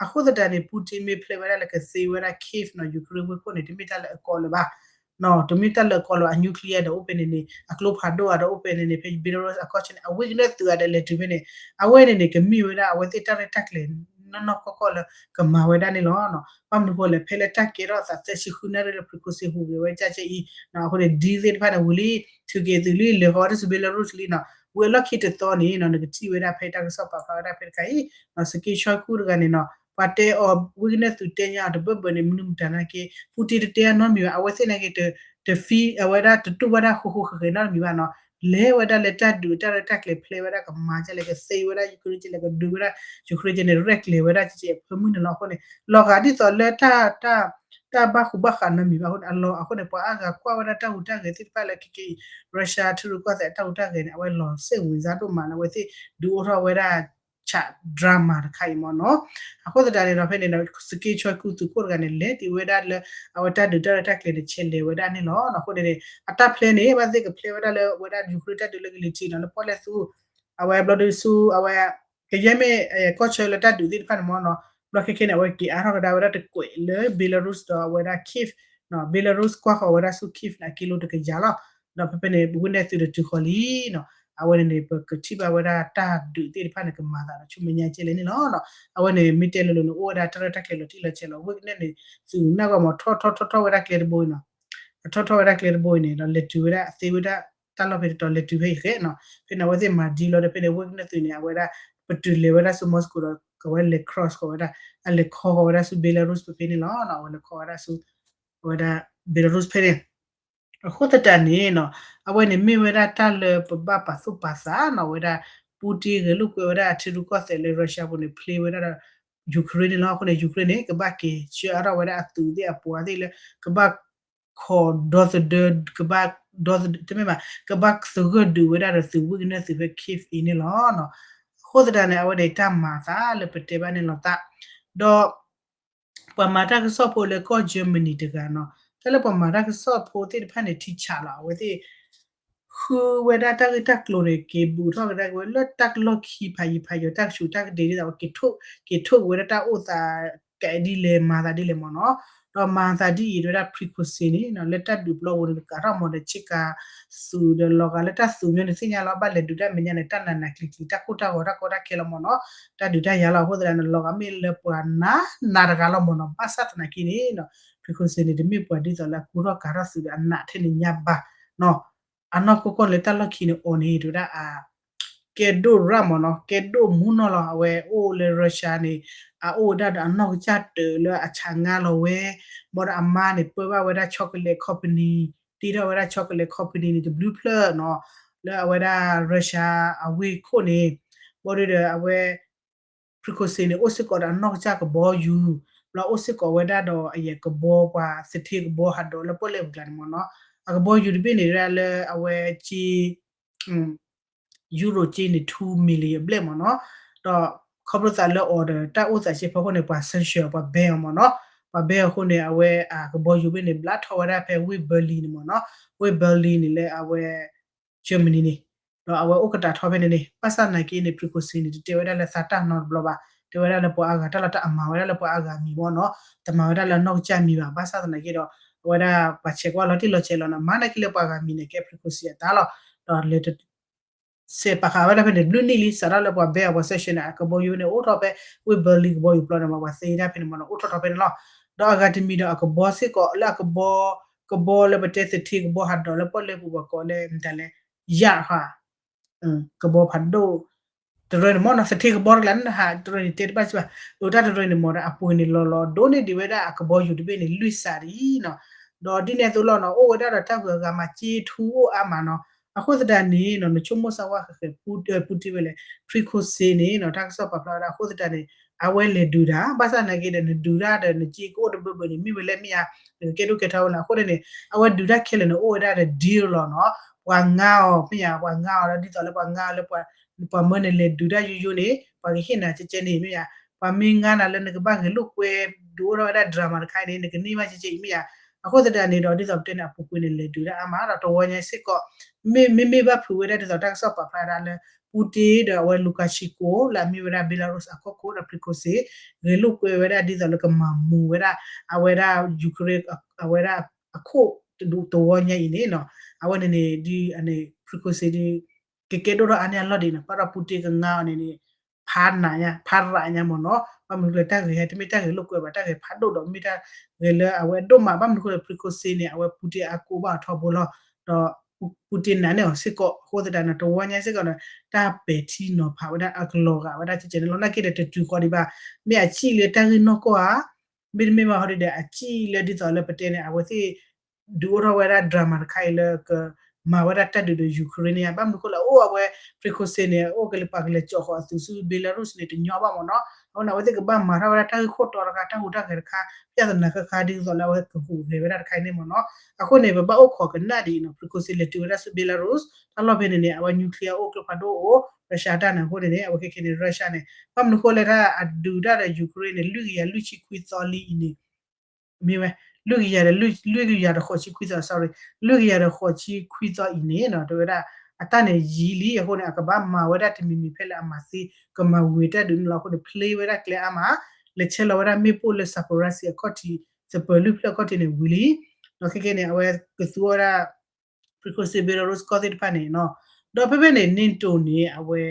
အဃိသတးန့ၣ် Putin မ့ၢ်ဖျဲးဝဲဒၣ်လၢကသ့ဝဲဒၣ် Kyiv နီၤ Ukraine ဝ့ၢ်ခိၣ်န့ၣ် တမ့ၢ်တၢ်လၢအကီလၢၤဘၣ် တမ့ၢ်တၢ်လၢအကီလၢၤ အ nuclear ဒီးအိၣ်ဖဲန့ၣ်န့ၣ် အကျိဖးဒိၣ်ဂၤဒီးအိၣ်ဖဲန့ၣ်န့ၣ် ဖဲ Belarus အကီၢ်ဆၢန့ၣ် အ Wagner သုးဂၤဒီးလဲၤတုၤဖဲန့ၣ် အဝဲန့ၣ်န့ၣ် ကမ့ၢ်ဝဲဒၣ်အဝဲသ့ၣ်တၢ်ရဲၣ်တၢ်ကျဲၤ နီၢ်နီၢ်ကီၢ်ကီၢ်လၢကမၤဝဲဒၣ်န့ၣ်လီၤ. ဘၣ်မနုၤဃိလဲၣ် ဖဲလၢတၢ်ကဲထီၣ်အသးသၢဆံဃုနၣ်ရံၣ်လၢ Prigozhin ဟူးဂဲၤဝဲကၢ်ကၢ်အံၤ အဃိန့ၣ် deal သ့ၣ်တဖၣ်န့ၣ်ဝံၤလံ ထုးက့ၤသုးလံ လဲၤဃီၤဝဲဒၣ်ဆူ Belarus လံနီၤ ဝံၤအလီၢ်ခံတသီန့ၣ်နီၤ နကထံၣ်ဝဲဒၣ်ဖဲတၢ်ကစီၣ်ပာ်ဖျါဝဲဒၣ်ဖဲတခါအံၤ Sergei Shoigu တဂၤန့ၣ်နီၤ ပှၤတဲအီၤ Wagner သုးတဲညါအီၤတဘၢၣ်ဘၢၣ်န့ၣ် မနုၤမတၤနာ်က့ Putin တတဲအနီတမံၤဘၣ် အဝဲသ့ၣ်နာ်က့ တဖံးအဝဲဒၣ်တတူၢ်ဘၣ်တၢ်ဃူဃူဃဲၤဃဲၤနီတမံၤဘၣ်နီၤ လဲၤဝဲဒၣ်လၢတၢ်ဒုးတၢ်ရဲၣ်တၢ်ကျဲၤဖျဲးဝဲဒၣ်ကမၤကဲလဲၣ် ကသ့ဝဲဒၣ် Ukraine ကဲလဲၣ် ကဒုးဝဲဒၣ် Ukraine ကဲန့ၣ် ရဲၣ်ကျဲၤဝဲဒၣ်ကဲကဲအဖၢမုၢ်န့ၣ်လီၤ. အဃိန့ၣ် လီၤဂာ်ဒ်သိးလၢတၢ် တၢ်ဘၣ်ဃူဘၣ်ဃးနီတမံၤဘၣ်အဃိန့ၣ် အလီၢ်အဃိန့ၣ် ပှၤအါဂၤကွၢ်ဝဲဒၣ်တၢ်ဟူးတၢ်ဂဲၤသ့ၣ်တဖၣ်လၢခဲကဲအံၤ Russia ထံရူၢ်ကီၢ်သဲးအတၢ်ဟူးတၢ်ဂဲၤန့ၣ် အဝဲလီၤစ့ၣ်ဝံၤစါဒိၣ်မးလၢ အဝဲသ့ၣ်ဒုးအိၣ်ထီၣ်ဝဲဒၣ် ဆး drama တခါအံၤမ့ၢ်နီၤ. အဃိသတးန့ၣ်ဒီး ဖဲန့ၣ်ဒီး Sergei Shoigu သုးခိၣ်တဂၤန့ၣ် လဲၤတုၤဝဲဒၣ်လၢ အဝဲတၢ်ဒုးတၢ်ရဲၣ်တၢ်ကျဲၤန့ၣ် ဆဲးလဲၤဝဲဒၣ်န့ၣ်လီၤ. အဃိန့ၣ်န့ၣ် အတၢ်ဖျဲးန့ၣ် ဘၣ်သ့ၣ်ကဖျဲးဝဲဒၣ်လၢ အဝဲဒၣ် Ukraine တၢ်ဒုးလၢကလံၤထံးနီၤ လၢပီၣ်လဲၣ်သူ အဝဲဘျီဒုးဆူ အဝဲ ကယဲၢ်မ့ၢ် ကီၢ်ဆၢလၢတၢ်ဒုးသ့ၣ်တဖၣ်န့ၣ်မ့ၢ်နီၤ ဘျီခဲခဲန့ၣ် အဝဲက့ၤအါထီၣ်ကဒါဝဲဒၣ်တကွဲးလၢ Belarus ဒီးအဝဲဒၣ် Kyiv နီၤ Belarus ကွၢ်ဃီၤဝဲဒၣ်ဆူ Kyiv န့ၣ် အကံလိတကယၤလီၤ. ဒီးဖဲဖဲန့ၣ် Wagner သုးဒီးတုၤဃီၤလံနီၤ အဝဲန့ၣ်န့ၣ် ပကထံၣ်ဘၣ်ဝဲဒၣ်တၢ်ဒုးသ့ၣ်တဖၣ်န့ၣ် ကမၤသးဒီးဆူမဲာ်ညါကဲလဲၣ်န့ၣ်လီၤ. အဝဲန့ၣ် မ့ၢ်တဲလိၤလိၤန့ၣ် အိၣ်ဝဲဒၣ်တၢ်ရဲၣ်တၢ်ကျဲၤလီၤတံၢ်လီၤဆဲးလီၤ Wagner န့ၣ် သုးနၢ်ဂီၢ်မ့ၢ်ထီၣ်ထီၣ်ထီၣ်ထီၣ်ဝဲဒၣ်ကျဲတဘိအံၤနီၤ အထီၣ်ထီၣ်ဝဲဒၣ်ကျဲတဘိအံၤန့ၣ်ဒီး လဲၤတုၤဝဲဒၣ်သ့ဝဲဒၣ် တၢ်လီၢ်ဖဲတတီၤလဲၤတုၤဖဲအံၤဃဲနီၤ ဖဲန့ၣ် အဝဲသ့ၣ်မၤ deal လီၤဒီးဖဲန့ၣ် Wagner သုးန့ၣ် အဝဲဒၣ် ပတုၤလဲၤဝဲဒၣ်ဆူ Moscow ဒီး ကဝဲလဲၤ cross ဃီၤဝဲဒၣ် အလဲၤခီဃီၤဝဲဒၣ်ဆူ Belarus ဖဲဖဲန့ၣ်လီၤ. အဝဲလဲၤခီဝဲဒၣ်ဆူ အဝဲဒၣ် Belarus ဖဲန့ၣ် အဃိသတးန့ၣ်နီၤ အဝဲန့ၣ်မ့ၢ်ဝဲဒၣ်တၢ်လၢပဘၣ်ပာ်သူၣ်ပာ်သးနီၤ ဝဲဒၣ် Putin ဂဲၤလိာ်ကွဲဝဲဒၣ်အထံရူၢ်ကီၢ်သဲးလၢ Russia ပူၤန့ၣ် ဖျဲးဝဲဒၣ်ဒီး Ukraine န့ၣ်လီၤ. အဃိန့ၣ် Ukraine န့ၣ် ကဘၣ်က့ၤဆှၢအါထီၣ်ဝဲဒၣ်အသုးသ့ၣ်အပှၤသ့ၣ်လၢ ကဘၣ်ခိးဒီသဒၢ ကဘၣ်ဒီသဒၢ တမ့ၢ်ဘၣ် ကဘၣ်သဂၢၢ်ဒုးဝဲဒၣ်ဒီးသုး Wagner သုးဖဲ Kyiv အံၤန့ၣ်လီၤ. အဃိသတးန့ၣ် အဝဲန့ၣ်တၢ်မၤအသးလၢပတဲဘၣ်န့ၣ်လီၤသး ဒီး ပှၤမၤတၢ်ကစီၣ်ဖိလၢကီၢ် Germany တဂၤနီၤ တၢ်လၢပှၤမၤတၢ်ကစီၣ်ဖိသ့ၣ်တဖၣ်န့ၣ် ထံဆးလီၤ အဝဲသ့ၣ် ဃုဝဲဒၣ်တၢ်ဂ့ၢ်တၢ်ကျိၤန့ၣ် က့ၤဘူးထီၣ်ကဒါက့ၤဝဲလၢတၢ်လီၢ်ခံဖးယံၤဖးယီၤ တၢ်ကဆူးတၢ်ကတ့ၢ်ဒ်သိး က့ၤထိၣ်က့ၤထိၣ်က့ၤဝဲဒၣ်တၢ်အိၣ်သး ကဒ်လဲၣ်မၤသးဒ်လဲၣ်မ့ၢ်နီၤ, ဒီးမၤသးဒ်အံၤ တဲဝဲဒၣ် Prigozhin န့ၣ် လၢတၢ်ဒုးပျီပူၤန့ၣ် ကးထီၣ်မီၤဒီးဆ့ကၤ သုးဒီးလီၤဂာ်လၢတၢ်သုးမီၤန့ၣ် သ့ၣ်ညါလီၤ ဘၣ်လဲၤဒုးတၢ်မဲာ်ညါန့ၣ် တၢ်နးနးကျံၤကျံၤ တၢ်ကိၢ်တၢ်ဂီၤတၢ်ကီတၢ်ခဲလီၤမ့ၢ်နီၤ, တၢ်ဒုးတၢ်ယၤလီၤ. အဃိသတးန့ၣ် လီၤဂာ်မ့ၢ်လၢပှၤနးနးတဂၤလီၤမ့ၢ်နီၤ, ဘၣ်ဆၣ်သနာ်က့န့ၣ် Prigozhin န့ၣ် တမ့ၢ်ပှၤဒ်သိးလၢအကူထီၣ်ကၤထီၣ်သုးဒီးအနးထဲန့ၣ်ညါဘၣ်နီၤ, အနီၢ်ကီၢ်ကီၢ်န့ၣ်လၢတၢ်လီၢ်ခံန့ၣ်အီၤန့ၣ် တဲဝဲဒၣ် ကဲဒိၣ်ရၣ်မ့ၢ်နီၤ, ကဲဒိၣ်မူနီၤလီၤ. အဝဲအိၣ်လၢ Russia န့ၣ် အအိၣ်ဝဲဒၣ်ဒီးအနီၢ်ကစၢ်တၢးလၢအဆးငါလီၤဝဲ, ဘၣ်ဒီးအမါန့ၣ် ပၢဘၣ်ဝဲဒၣ် chocolate company, တ့ထီၣ်ဝဲဒၣ် chocolate company န့ၣ် တဘျုးဖျၢၣ်နီၤ, လၢအဝဲဒၣ် Russia အဝ့ၢ်ခိၣ်န့ၣ်, ဘၣ်ဒီးအဝဲ Prigozhin န့ၣ် အိၣ်စ့ၢ်ကီးဒီးအနီၢ်ကစၢ်ကဘီယူၤ, ဘျီအိၣ်စ့ၢ်ကီးဝဲဒၣ်ဒီးအယဲၢ်ကဘီပှၤသထ့ကဘီဟးဒီးလၢပီၣ်လဲၣ်ပူၤကျါန့ၣ်မ့ၢ်နီၤ, အကဘီယူၤတဘ့ၣ်န့ၣ် ဒၣ်လၢအဝဲက့ ယူရိၤက့န့ၣ် two million ဘျဲၣ်မ့ၢ်နီၤ, ဒီးခီဖျိသးလၢအီၤဒီးတၢ်အိၣ်သးစ့ၢ်ဖီခိၣ်န့ၣ် ပှၤ sanction ပှၤ ban အီၤမ့ၢ်နီၤ, ပှၤ ban အဃိန့ၣ် အဝဲအကဘီယူၤဘ့ၣ်န့ၣ် ဘျါထီၣ်ဝဲဒၣ်ဖဲဝ့ၢ် Berlin န့ၣ်မ့ၢ်နီၤ, ဝ့ၢ် Berlin န့ၣ်လၢအဝဲ Germany န့ၣ်, ဒီးအဝဲအိၣ်ကတၢၢ်ထီဖဲန့ၣ်န့ၣ်, ဘၣ်ဆၣ်သနာ်က့န့ၣ် Prigozhin န့ၣ် တတဲဝဲဒၣ်လၢသးတၢ်နီတဘျီဘၣ်, တဲဝဲဒၣ်လၢပှၤအါဂၤတၢ်လီၤတၢ်အမၤဝဲဒၣ်လၢပှၤအါဂၤမံၤမ့ၢ်နီၤ, တမၤဝဲဒၣ်လၢအနီၢ်ကစၢ်မံၤဘၣ်. ဘၣ်ဆၣ်သနာ်က့ဒီး အဝဲဒၣ်ပှၤဆဲးကွၢ်လီၤတံၢ်လီၤဆဲးလီၤန့ၣ် မၤနာ်က့လၢပှၤဂၤမံၤန့ၣ် ကဲ Prigozhin အတၢ်လီၤ, ဒီးလဲၤ စဲးပာ်ဃာ်ဝဲဒၣ်ဖဲန့ၣ် ဘျုးနံၣ်လံ စးထီၣ်လၢပှၤ ban အီၤ ပှၤ sanction န့ၣ် အကဘီယူၤန့ၣ် အိၣ်ထီၣ်ဖဲ ဝ့ၢ် Berlin ကဘီယူၤပျီန့ၣ်မ့ၢ် ပှၤသ့ဒၣ်ဖဲန့ၣ်မ့ၢ်နီၤ အိၣ်ထီၣ်ထီဖဲန့ၣ်လီၤ. ဒီးအဂၤတမံၤဒီးအကဘီစ့ၢ်ကီးလၢအကဘီ, ကဘီလၢပတဲသထ့ကဘီဟးဒီးလၢပီၣ်လဲၣ်ပူၤပှၤကိးလၢမတၤလဲၣ် ယၣ်ဟါ ကဘီဖးဒိၣ် တရၢန့ၣ်မ့ၢ်နီၤ သထ့ကဘီတကျါန့ၣ်ဟးတရၢန့ၣ်တဲတဘၣ်စ့ၢ်ဘၣ်, ဒီးတၢ်တရၢန့ၣ်မ့ၢ်ဒီးအပှ့ၤန့ၣ်လီၤလီၤဒိၣ်န့ၢ်ဒံးဝဲဒၣ်အကဘီယူၤတဘ့ၣ်န့ၣ် လွံၢ်စးဒ်အံၤနီၤ, ဒီးဒ်န့ၣ်အသိးလီၤနီၤ အိၣ်ဝဲဒၣ်ဒီးတၢ်ဂုၤအဂၤမၤစ့ထူအိၣ်အါမးနီၤ, အဃိသတးန့ၣ်နီၤ နဆိကမိၣ်စၢ်ဝါဃဲးဃဲး Putin ဝဲလဲၣ် Prigozhin န့ၣ်နီၤ တၢ်ကစီၣ်ပာ်ဖျါဝဲဒၣ် အဃိသတးန့ၣ် အဝဲလဲၤဒုးတၢ် ဘၣ်ဆၣ်သနာ်က့ဒီး နဒုးတၢ်ဒီးနစ့ကအိၣ်တဘၢဘၢန့ၣ် မ့ၢ်ဝဲလဲၣ်မ့ၢ်ဧါ, နကကဲဒိၣ်ကဲထီဝဲလၢ အဃိန့ၣ်န့ၣ် အဝဲဒုးတၢ်ခဲလၢာ်န့ၣ် အိၣ်ဝဲဒၣ်ဒီး deal လီၤနီၤ, ပှၤငါအီၤ မ့ၢ်ဧါ ပှၤငါအီၤလၢဒ်သိးလၢပှၤငါအီၤလၢ ပှၤမၢန့ၣ်လဲၤဒုးတၢ်ယိယိန့ၣ် ပှၤကဟ့ၣ်နၤကဲကဲန့ၣ် မ့ၢ်ဧါ, ပှၤမ့ၢ်ငါနၤလၢနကဘၣ်ဂဲၤလိာ်ကွဲ ဒုးအိၣ်ထီၣ်ဝဲဒၣ် drama တခါအံၤန့ၣ် နကန့ၢ်ဘၣ်ကဲကဲအံၤ မ့ၢ်ဧါ, အဃိသတးန့ၣ်ဒီး ဒ်သိးပတဲန့ၣ် အပူၤကွံာ်န့ၣ် လဲၤဒုးတၢ်အါမးဒီး တဝီညါစ့ၢ်ကီး မ့မ့ၢ်ဘၣ်ဖုးဝဲဒၣ်ဒ်သိးတၢ်ကစီၣ်ပာ်ဖျါဒၣ်လၢ Putin ဒီးအဝဲ Lukashenko လၢအမ့ၢ်ဝဲဒၣ် Belarus အကီၢ်ခိၣ်ဒီး Prigozhin ဂဲၤလိာ်ကွဲဝဲဒၣ်ဒ်သိးလၢကမၤမူဝဲဒၣ် အဝဲဒၣ် Ukraine အဝဲဒၣ်အခိၣ်တဝီညါအံၤန့ၣ်နီၤ, အဝဲန့ၣ်န့ၣ် ဒ် Prigozhin ဒ် ကကဲဒိၣ်ထီၣ်အါန့ၢ်အလီၢ်ဒ်န့ၣ် ဘၣ်ဒီး Putin ကငါအီၤန့ၣ်န့ၣ် ဖးနးညါ ဖးရးညါမ့ၢ်နီၤ, ဘၣ်မနုၤဃိလၢတၢ်ဂဲၤဟဲ တမ့ၢ်တၢ်ဂဲၤလိာ်ကွဲဘၣ် တၢ်ဂဲၤဖးဒိၣ်ဒီး မ့ၢ်တၢ်ဂဲၤလၢအဝဲဒိၣ်မး ဘၣ်မနုၤဃိလၢ Prigozhin န့ၣ် အဝဲ Putin အါကိးဘၣ်အီၤထီဘိလီၤ, ဒီး Putin နာ်န့ၢ်အီၤစ့ၢ်ကီး အဃိသတးန့ၣ် တဝီညါစ့ၢ်ကီးန့ၣ် တၢ်ပဲာ်ထံနီၤဖးဝဲဒၣ်အကလီၤဂာ်ဝဲဒၣ်ကဲကဲန့ၣ်လီၤ, နာ်က့ဒီးတတုၤဃီဒံးဘၣ်, မ့ၢ်အစံၣ်လၢတၢ်ဂ့ၢ်နီၢ်ကီၢ်ဧါ မ့တမ့ၢ်ဘၣ်ဟီဒ်ဒီး အစံၣ်လၢဒ်သိးလၢပတဲန့ၣ် အဝဲသ့ၣ် ဒုးအိၣ်ထီၣ်ဝဲဒၣ် drama တခါအံၤလၢကမၤဝဲဒၣ်တၢ်ဒုးဒီး Ukraine န့ၣ်ဧါ, ဘၣ်မနုၤဃိလၢအိၣ်အဝဲ Prigozhin န့ၣ် အိၣ်ကဲလၢပှၤကလဲၤကၠီၣ်ဃီၤအသုးဆူ Belarus န့ၣ် တညီဘၣ်မ့ၢ်နီၤ, အဃိန့ၣ် အဝဲသ့ၣ်ကဘၣ်မၤထီၣ်ဝဲဒၣ်တၢ်ဂ့ၢ်ခိၣ်တီတခါ တၢ်ဟူးတၢ်ဂဲၤတခါ ပြဿနာ ခါခါဒ်သိးလၢအဝဲကဟူးဂဲၤဝဲဒၣ်တခါအံၤန့ၣ်မ့ၢ်နီၤ, အဃိန့ၣ် ပဘၣ်အိၣ်ခိးကနၣ်ဒ်အံၤနီၤ Prigozhin လဲၤတုၤဝဲဒၣ်ဆူ Belarus တၢ်လီၢ်ဖဲန့ၣ်န့ၣ် အဝဲ nuclear အိၣ်ကျိဖးဒိၣ်အိၣ် Russia တၢ်န့ၣ်အဃိန့ၣ်န့ၣ် အဝဲခဲခဲန့ၣ် Russia န့ၣ် ဘၣ်မနုၤဃိလၢတၢ်အဒုးတၢ်ဒီး Ukraine န့ၣ် လွံၢ်ကယၤလွံၢ်ဆံခွံသီလံအံၤန့ၣ် မ့ၢ်ဝဲ လွံၢ်ကယၤဒီး လွံၢ်ကယၤဒီးဃိးဆံခွံသီ sorry လွံၢ်ကယၤဒီးဃိးဆံခွံသီအံၤန့ၣ်နီၤ တဲဝဲဒၣ် အတၢ်န့ၣ်ယံာ်လံအဃိန့ၣ် အကဘၣ်မၤဝဲဒၣ်တမံၤမံၤဖဲလၢအမၤသ့ ကမၤဝံၤတၢ်ဒုးန့ၣ်လီၤ. အဃိန့ၣ် play ဝဲဒၣ်ကျဲအါမး လဲၤဆဲးလီၤဝဲဒၣ်မ့ၣ်ပိၢ်လၢ Zaporizhzhia အခီၣ်ထံး Zaporizhzhia လွံၢ်ဖျၢၣ်အခီၣ်ထံးန့ၣ်ဝံၤလံ ဒီးခဲခဲန့ၣ် အဝဲကသူဝဲဒၣ် Prigozhin Belarus ကီၢ်သ့ၣ်တဖၣ်န့ၣ်နီၤ ဒီးဖဲဖဲန့ၣ် NATO န့ၣ် အဝဲ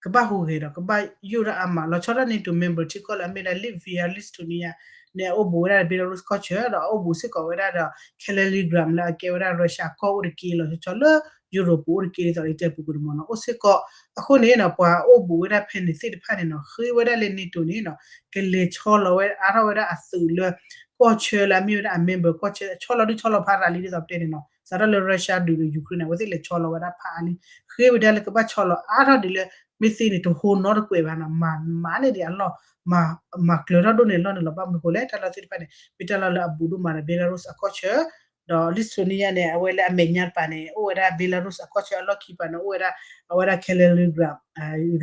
ကဘၣ်ဟူးဂဲၤဒီး ကဘၣ်ယိၣ်ဒၣ်အါမး လီၤဆီဒၣ် NATO member ထံကီၢ်လၢအမ့ၢ်ဒၣ် Latvia Lithuania န့ၣ် အအိၣ်ဘူးဝဲဒၣ် Belarus ကီၢ်ဆၢ ဒီးအအိၣ်ဘူးစ့ၢ်ကီးဝဲဒၣ်ဒီး Kaliningrad လၢအကဲဝဲဒၣ် Russia ကီၢ်အိၣ်တက့ၢ် လီၤဆီဆီလၢ Europe ပူၤအိၣ်တက့ၢ် ဒ်သိးလၢတဲပူၤကွံာ်န့ၣ်မ့ၢ်နီၤ အိၣ်စ့ၢ်ကီး အဃိန့ၣ်နီၤ ပှၤအိၣ်ဘူးဝဲဒၣ်ဖဲန့ၣ်သ့ၣ်တဖၣ်န့ၣ်နီၤ ဃ့ဝဲဒၣ်လၢ NATO န့ၣ်နီၤ ကလဲၤဆီလီၤဝဲအါထီၣ်ဝဲဒၣ်အသုးလၢ ကီၢ်ဆၢလၢအမ့ၢ်ဝဲဒၣ်အ member ကီၢ်ဆၢ ဆီလီၤဒုးဆီလီၤဖးရၤလံ ဒ်သိးပတဲန့ၣ်နီၤ စးထီၣ်လၢ Russia ဒုးဒီး Ukraine န့ၣ် အဝဲသ့ၣ်လဲၤဆီလီၤဝဲဒၣ်ဖးအါလံ ဃ့ဝဲဒၣ်လၢကဘၣ်ဆီလီၤအါထီၣ်ဒ်လၢ မ့ၢ်သ့န့ၣ် တဟိနီတကွဲးဘၣ်နီၤ မၤမၤန့ၢ်ဒံးအလီၢ် မၤကျၢၤထီၣ်ဒိၣ်န့ၢ်အလီၢ်န့ၣ်လီၤ ဘၣ်မနုၤဃိလဲၣ် တၢ်လီၢ်သ့ၣ်တဖၣ်န့ၣ် မ့ၢ်တၢ်လီၢ်လၢအဘူးဒိၣ်မးဒီး Belarus အကီၢ်ဆၢ ဒီး Lithuania န့ၣ် အဝဲလၢအမဲာ်ညါတပၤန့ၣ် အိၣ်ဝဲဒၣ် Belarus အကီၢ်ဆၢအလီၢ်ခံပၤန့ၣ် အိၣ်ဝဲဒၣ် အဝဲဒၣ် Kaliningrad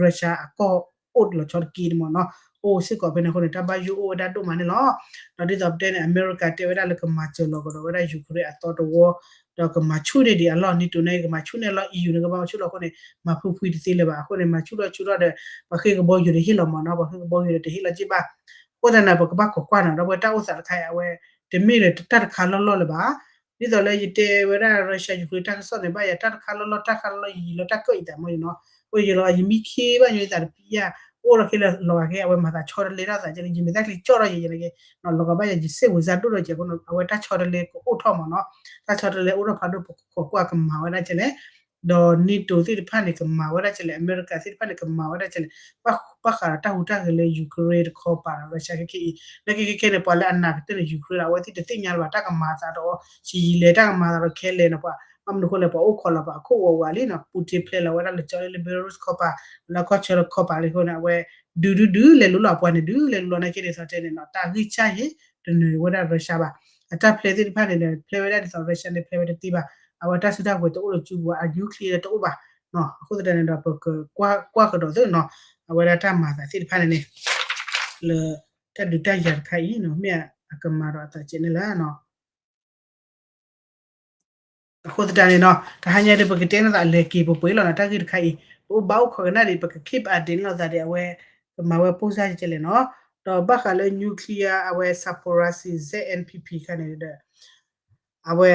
Russia အကီၢ်အိၣ်တလီၤဆီတက့ၢ်န့ၣ်မ့ၢ်နီၤ အိၣ်စ့ၢ်ကီးဖဲန့ၣ်အဃိန့ၣ် တၢ်ဘၣ်ယိၣ်အိၣ်ဝဲဒၣ်ဒိၣ်မးန့ၣ်လီၤ. ဒီးဒ်သိးပတဲန့ၣ် အမဲရကၤတဲဝဲဒၣ်လၢကမၤစၢၤလီၤကဒီးဝဲဒၣ် Ukraine အသီတဝီ ဒီးကမၤဆူၣ်န့ၢ်ဒံးအလီၢ် NATO န့ၣ် ကမၤဆူၣ်န့ၢ်အလီၢ် EU န့ၣ် ကဘၣ်မၤဆူၣ်လီၤအဃိန့ၣ် မၤဖုဖုတသ့လၢၤဘၣ်. အဃိန့ၣ် မၤဆူၣ်ထီၣ်ဆူၣ်ထီၣ်ဒီး ပှၤဃ့ကဘီယူၤတဟ့ၣ်လီၤမၢ်နီၤ, ပှၤဃ့ကဘီယူၤဒီးတဟ့ၣ်လီၤက့ဘၣ်. အဃိသတးန့ၣ် ပကဘၣ်ခိးကွၢ်နီၤ ဒီးပဝဲတၢ်အိၣ်သးတခါအံၤ အဝဲတမ့ၢ်လၢတၢ်တခါလီၢ်လီၢ်လၢၤဘၣ်. ဒ်သိးလၢယတဲဝဲဒၣ် Russia Ukraine တၢ်ကစီၣ်န့ၣ် ဘၣ်ယၤတၢ်တခါလီၢ်လီၢ် တၢ်ခါလီၢ်လီၢ်ယံာ်ယံာ်လီၤ တၢ်ကၢၣ်အံၤသးမၢ်နီၤ, အိၣ်ယလီၤ ယမံခ့ဘၣ်ညီယသးတပံယၢ် အိၣ်လီၤခဲလၢာ်လီၤဂာ်ခဲ အဝဲမၤသးဆီတလဲတၢ်သးကဲလၢ ယမ့ၢ်တၢ်ချံကၠီၣ်ထီၣ်ယဲယဲန့ၣ်က့ လီၤဂာ်ဘၣ်ယၤ ယစ့ၣ်ဝံၤစၢ်ဒိၣ်ထီၣ်ကဲအဃိန့ၣ် အဝဲတၢ်ဆီတလဲကအိၣ်ထီၣ်မၢ်နီၤ, တၢ်ဆီတလဲအိၣ်ထီၣ်ဖးဒိၣ် ပခိးကွၢ်ကမၤဝဲဒၣ်ကဲလဲၣ် ဒီး NATO သ့ၣ်တဖၣ်န့ၣ် ကမၤဝဲဒၣ်ကဲလဲၣ်, အမဲရကၤသ့ၣ်တဖၣ်န့ၣ် ကမၤဝဲဒၣ်ကဲလဲၣ်, ဘၣ်ဃးဒီးတၢ်ဟူးတၢ်ဂဲၤလၢ Ukraine တခီပၤဒီး Russia ခဲခဲအံၤ လၢခဲခဲခဲန့ၣ် ပှၤလၢအနာ်ကတၢၢ်န့ၣ် Ukraine လီၤ, အဝဲသ့ၣ်တသ့ၣ်ညါလၢၤဘၣ် တၢ်ကမၤသးဒီး ဆံးယံာ်လဲၣ် တၢ်ကမၤသးဒီးခဲလဲၣ်နီၤ, ပှၤ ဘၣ်မနုၤအဃိလဲၣ် ပှၤအိၣ်ခိးလီၤပှၤအခိၣ်အဂီၤဝဲလံနီၤ, Putin ဖျဲလီၤဝဲဒၣ်လၢကၠီလၢ Belarus ခီပၤ လၢအခီၣ်ဆၢလၢခီပၤလံအဃိန့ၣ် အဝဲ ဒုးဒုးဒုးလဲၤလူလီၤပှၤန့ၣ် ဒုးလဲၤလူလီၤနာ်က့ဒ်သိးတဲန့ၣ်နီၤ, တၢ်ဂံၢ်စၢ်ယဲၢ်တနၢၤဝဲဒၣ် Russia ဘၣ်, အတၢ်ဖျဲးသ့ၣ်တဖၣ်န့ၣ်ဒီး ဖျဲးဝဲဒၣ်ဒ်သိး Russia န့ၣ် ဖျဲးဝဲတသ့ဘၣ်, အဝဲတၢ်စုတၢ်ကဝဲၤတအိၣ်လၢစုပူၤ အ nuclear တအိၣ်ဘၣ်, အဃိသတးန့ၣ်ဒီး ပကကွၢ်ကဒီးသ့နီၤ, အဝဲဒၣ်တၢ်မၤသးသ့ၣ်တဖၣ်န့ၣ်န့ၣ် လၢတၢ်ဒုးတၢ်ယၤတခါအံၤနီၤ မ့ၢ်အကမၤဒီးအသးကဲန့ၣ်လၢ အဃိသတးန့ၣ်နီၤ တဟါညါဒီး ပကတဲန့ၢ်သးလဲၤက့ၤပှဲၤပှဲၤလီၤနီၤ, တၢ်ဂ့ၢ်တခါအံၤ ပအိၣ်ဘၣ်အိၣ်ခိးကနၣ်ဒံး ပက keep update န့ၢ်လိာ်သးဒီး အဝဲ ကမၤဝဲ post ကဲလဲၣ်နီၤ, ဒီးဘၣ်ဃးလၢ nuclear အဝဲ Zaporizhzhia ZNPP ခါန့ၣ်ဒီး အဝဲ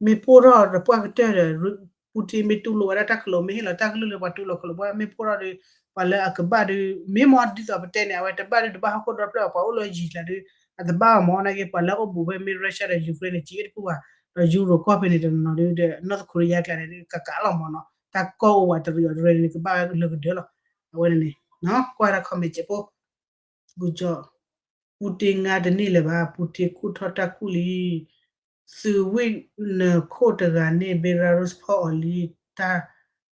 မ့ၢ်ပိၢ်ထီၣ်တပှၢ်ကတၢၢ်ဒီး Putin မ့ၢ်တူၢ်လိာ်ဝဲဒၣ်တၢ်ကလိၤ မ့ၢ်ဟ့ၣ်လီၤတၢ်ကလုၢ်လၢပှၤတူၢ်လိာ်ကလိၤ ပှၤမ့ၢ်ပိၢ်ထီၣ်ဒီး ပှၤလၢအကဘၣ်ဒီး မ့ၢ်မ့ၢ်ဒ်သိးပတဲန့ၣ် အဝဲတဘၣ်ဒီးတဘၣ်ဟီၣ်ခိၣ်ဒီဖျၢၣ် ပှၤအိၣ်လၢယံၤကျါဒီး အတဘၣ်အီၤမ့ၢ်နာ်က့ ပှၤလၢအအိၣ်ဘူးဖဲမ့ၢ် Russia ဒီး Ukraine န့ၣ် ကံအဲၣ်တပူၤဘၣ်, ဒီး Europe ကီၢ်ဖဲန့ၣ်တနီၤနီၤဒီး North Korea ကျါန့ၣ် ကကးလီၤမၢ်နီၤ, တၢ်ကီၢ်အိၣ်ဝဲတရံးအီၤတရံးန့ၣ် ကဘၣ်လၢကဒၢလီၤ, အဝဲန့ၣ်န့ၣ် ကွၢ်ဒၣ် comment ကဲးဖိ ပူၤကၠီၣ် ပူတ့ငါတန့ၢ်လၢၤဘၣ်, ပူတ့ကူၣ်ထီၣ်တၢ်ကူၣ်လံ, သုးဝံၣ်နၢၤခိၣ်တဂၤန့ၣ် Belarus ဖီၣ်အီၤလံ,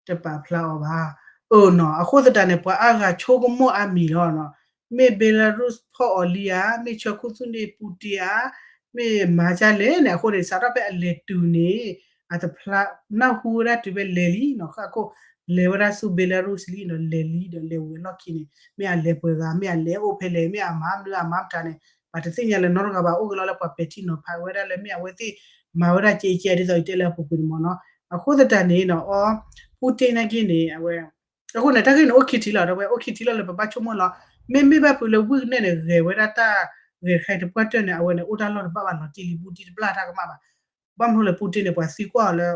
တၢ်တပာ်ဖျါအီၤဘၣ်. အၢနီၤ, အဃိသတးန့ၣ် ပှၤအါဂၤဆိကမိၣ်အါမံၤလီၤနီၤ, မ့ၢ် Belarus ဖီၣ်အီၤလံဧါ, မ့ၢ်ဆၢခူသူၣ်န့ၢ်ပူတ့ဧါ, မ့ၢ်မၤဒ်လဲၣ်န့ၣ် အဃိန့ၣ် စးထီၣ်ဖဲအလဲၤတုၤန့ၣ် အတဖျါ နၢ်ဟူဝဲဒၣ်တုၤဖဲလဲၤလံနီၤ, ဃၣ်ခိၣ် လဲၤဝဲဒၣ်ဆူ Belarus လံနီၤ, လဲၤလံဒီးလဲၤဝံၤအလီၢ်ခံန့ၣ် မ့ၢ်အလဲၤပှဲၤဂၤ မ့ၢ်အလဲၤအိၣ်ဖဲလဲၣ် မ့ၢ်အမၤမနုၤအမၤမတၤန့ၣ် ပှၤတသ့ၣ်ညါလၢၤနီတဂၤဘၣ်, အိၣ်က့ၤလီၤလၢပှၤပဲာ်ထံနီၤဖးဝဲဒၣ်လၢမ့ၢ်အဝဲသ့ၣ် မၤဝဲဒၣ်ကဲကဲဒ်သိးယတဲလၢအပူၤကွံာ်န့ၣ်မၢ်နီၤ, အဃိသတးန့ၣ်နီၤ အီ ပူတ့နာ်က့န့ၣ် အဝဲ အဃိန့ၣ် တၢ်ဂ့ၢ်န့ၣ်အိၣ်ခံထံၣ်လီၤ, ဒီးဝဲအိၣ်ခံထံၣ်လီၤလၢပဘၣ်ဆိကမိၣ်လီၤ, မ့မ့ၢ်ဘၣ်ဖုးလၢဝံၣ်ကနဲၣ်န့ၣ် ဂဲၤဝဲဒၣ်တၢ်ဂဲၤတခါအံၤတပှၢ်တၢၢ်န့ၣ် အဝဲန့ၣ် အိၣ်တၢ်လီၢ်တဘၣ်ဘၣ်လီၤတံၢ်လံ ပူတ့တပျၢ်တၢ်ကမၣ်ဘၣ်, ဘၣ်မနုၤလဲၣ် ပူတ့န့ၣ် ပှၤသံကွၢ်အီၤလၢ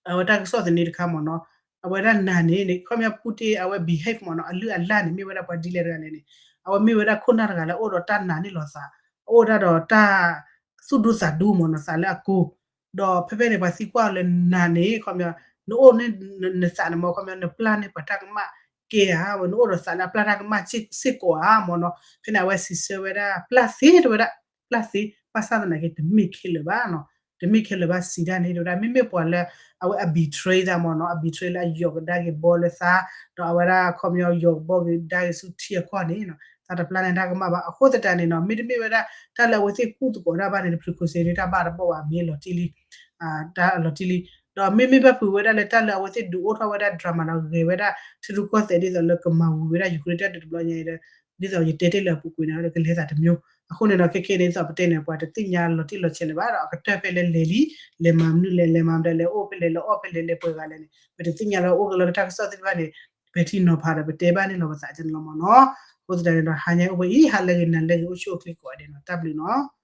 အဝဲတၢ်ကစီၣ်သန့တခါမၢ်နီၤ, အဝဲဒၣ်နာ်န့ၣ် ခီပညီပူတ့အဝဲ behave မၢ်နီၤ, အလုၢ်အလၢ်န့ၣ် မ့ၢ်ဝဲဒၣ်ပှၤဒ်လဲၣ်တဂၤလဲၣ်န့ၣ်, အဝဲမ့ၢ်ဝဲဒၣ်ခိၣ်နၢ်တဂၤလၢအအိၣ်ဒီးတၢ်နာ်န့ၢ်လီၤသး, အအိၣ်ဒၣ်ဒီးတၢ်သူၣ်ဒူသးဒူမၢ်နီၤ, သးလၢအကိၤ, ဒီးဖဲဖဲန့ၣ် ပှၤသံကွၢ်အီၤလၢနာ်န့ၣ် ခီပညီ နအိၣ်န့ၣ်နသးန့ၣ်မၢ် ခီပညီ နပျၢ်န့ၢ်ပှၤတၢ်ကမၣ်ကဲဧါ, နအိၣ်ဒီးသးလၢအပျၢ်တၢ်ကမၣ်စ့ၢ်ကီးဧါမၢ်နီၤ, ဖဲန့ၣ် အဝဲစံးဆၢဝဲဒၣ် ပျၢ်သ့ တဲဝဲဒၣ် ပျၢ်သ့ ဘၣ်ဆၣ်သနာ်က့ တမ့ၢ်ခဲလၢာ်ဘၣ်နီၤ, တမ့ၢ်ခဲလၢာ်ဘၣ်စံးဒၣ်န့ၣ် တဲဝဲဒၣ် မ့မ့ၢ်ပှၤလၢ အဝဲအ betray သးမၢ်နီၤ, အ betray လၢအယီၤကဒါက့ၤဘီလၢသး, ဒီးအဝဲဒၣ်ခီပညီယီၤကဘီကဒါက့ၤဆူထံအကီၢ်န့ၣ် သးတပျၢ်န့ၢ်တၢ်ကမၣ်ဘၣ်, အဃိသတးန့ၣ်နီၤ မ့တမ့ၢ်ဝဲဒၣ် တၢ်လၢအဝဲသ့ၣ်ကူၣ်သကိးတၢ်ဘၣ်န့ၣ် တဖုခိၣ်စ့န့ၣ် တၢ်ဘၣ်တဘီၣ်ဘၣ် မ့ၢ်လီၤတံၢ်လံ တၢ်လီၤတံၢ်လံ, ဒီးမ့မ့ၢ်ဘၣ်ဖုးဝဲဒၣ်လၢတၢ်လၢအဝဲသ့ၣ်ဒုးအိၣ်ထီၣ်ဝဲဒၣ် drama ဒီးဂဲၤဝဲဒၣ် ထံရူၢ်ကီၢ်သဲး ဒ်သိးလၢကမၤဝံၤဝဲဒၣ် Ukraine တၢ်ဒုးတဘျီညါအံၤဒီး ဒ်သိးယတဲတ့ၢ်လၢအပူၤကွံာ်န့ၣ် ကလဲၤသးတမျိုး, အဃိန့ၣ်ဒီး ခဲခဲန့ၣ် ဒ်သိးပတဲန့ၣ် ပှၤတသ့ၣ်ညါလီၤတံၢ်လီၤဆဲးလၢၤဘၣ်ဒီး အကတၢၢ်ဖဲလဲၣ်လဲၤလံ, လဲၤမၤမနုၤလဲၣ် လဲၤမၤမတၤလဲၣ် အိၣ်ဖဲလဲၣ်လဲၤအီၣ်ဖဲလဲၣ် လဲၤပှဲၤဂၤလဲၣ်န့ၣ် ပတသ့ၣ်ညါလၢၤ အိၣ်က့ၤလီၤလၢတၢ်ကစီၣ်သ့ၣ်တဖၣ်န့ၣ် ပဲာ်ထံနီၤဖးဒီးပတဲဘၣ်န့ၣ်လီၤပသးကန့ၣ်လီၤမၢ်နီၤ, အဃိသတးန့ၣ်ဒီး ဟါညါအိၣ်ဘှံးအံၤ ဟါလၢဂ့ၤ နၤလၢဂ့ၤ အိၣ်ဆူၣ်အိၣ်ချ့ကိးဂၤဒဲးနီၤ, တၢ်ဘျုးနီၤ.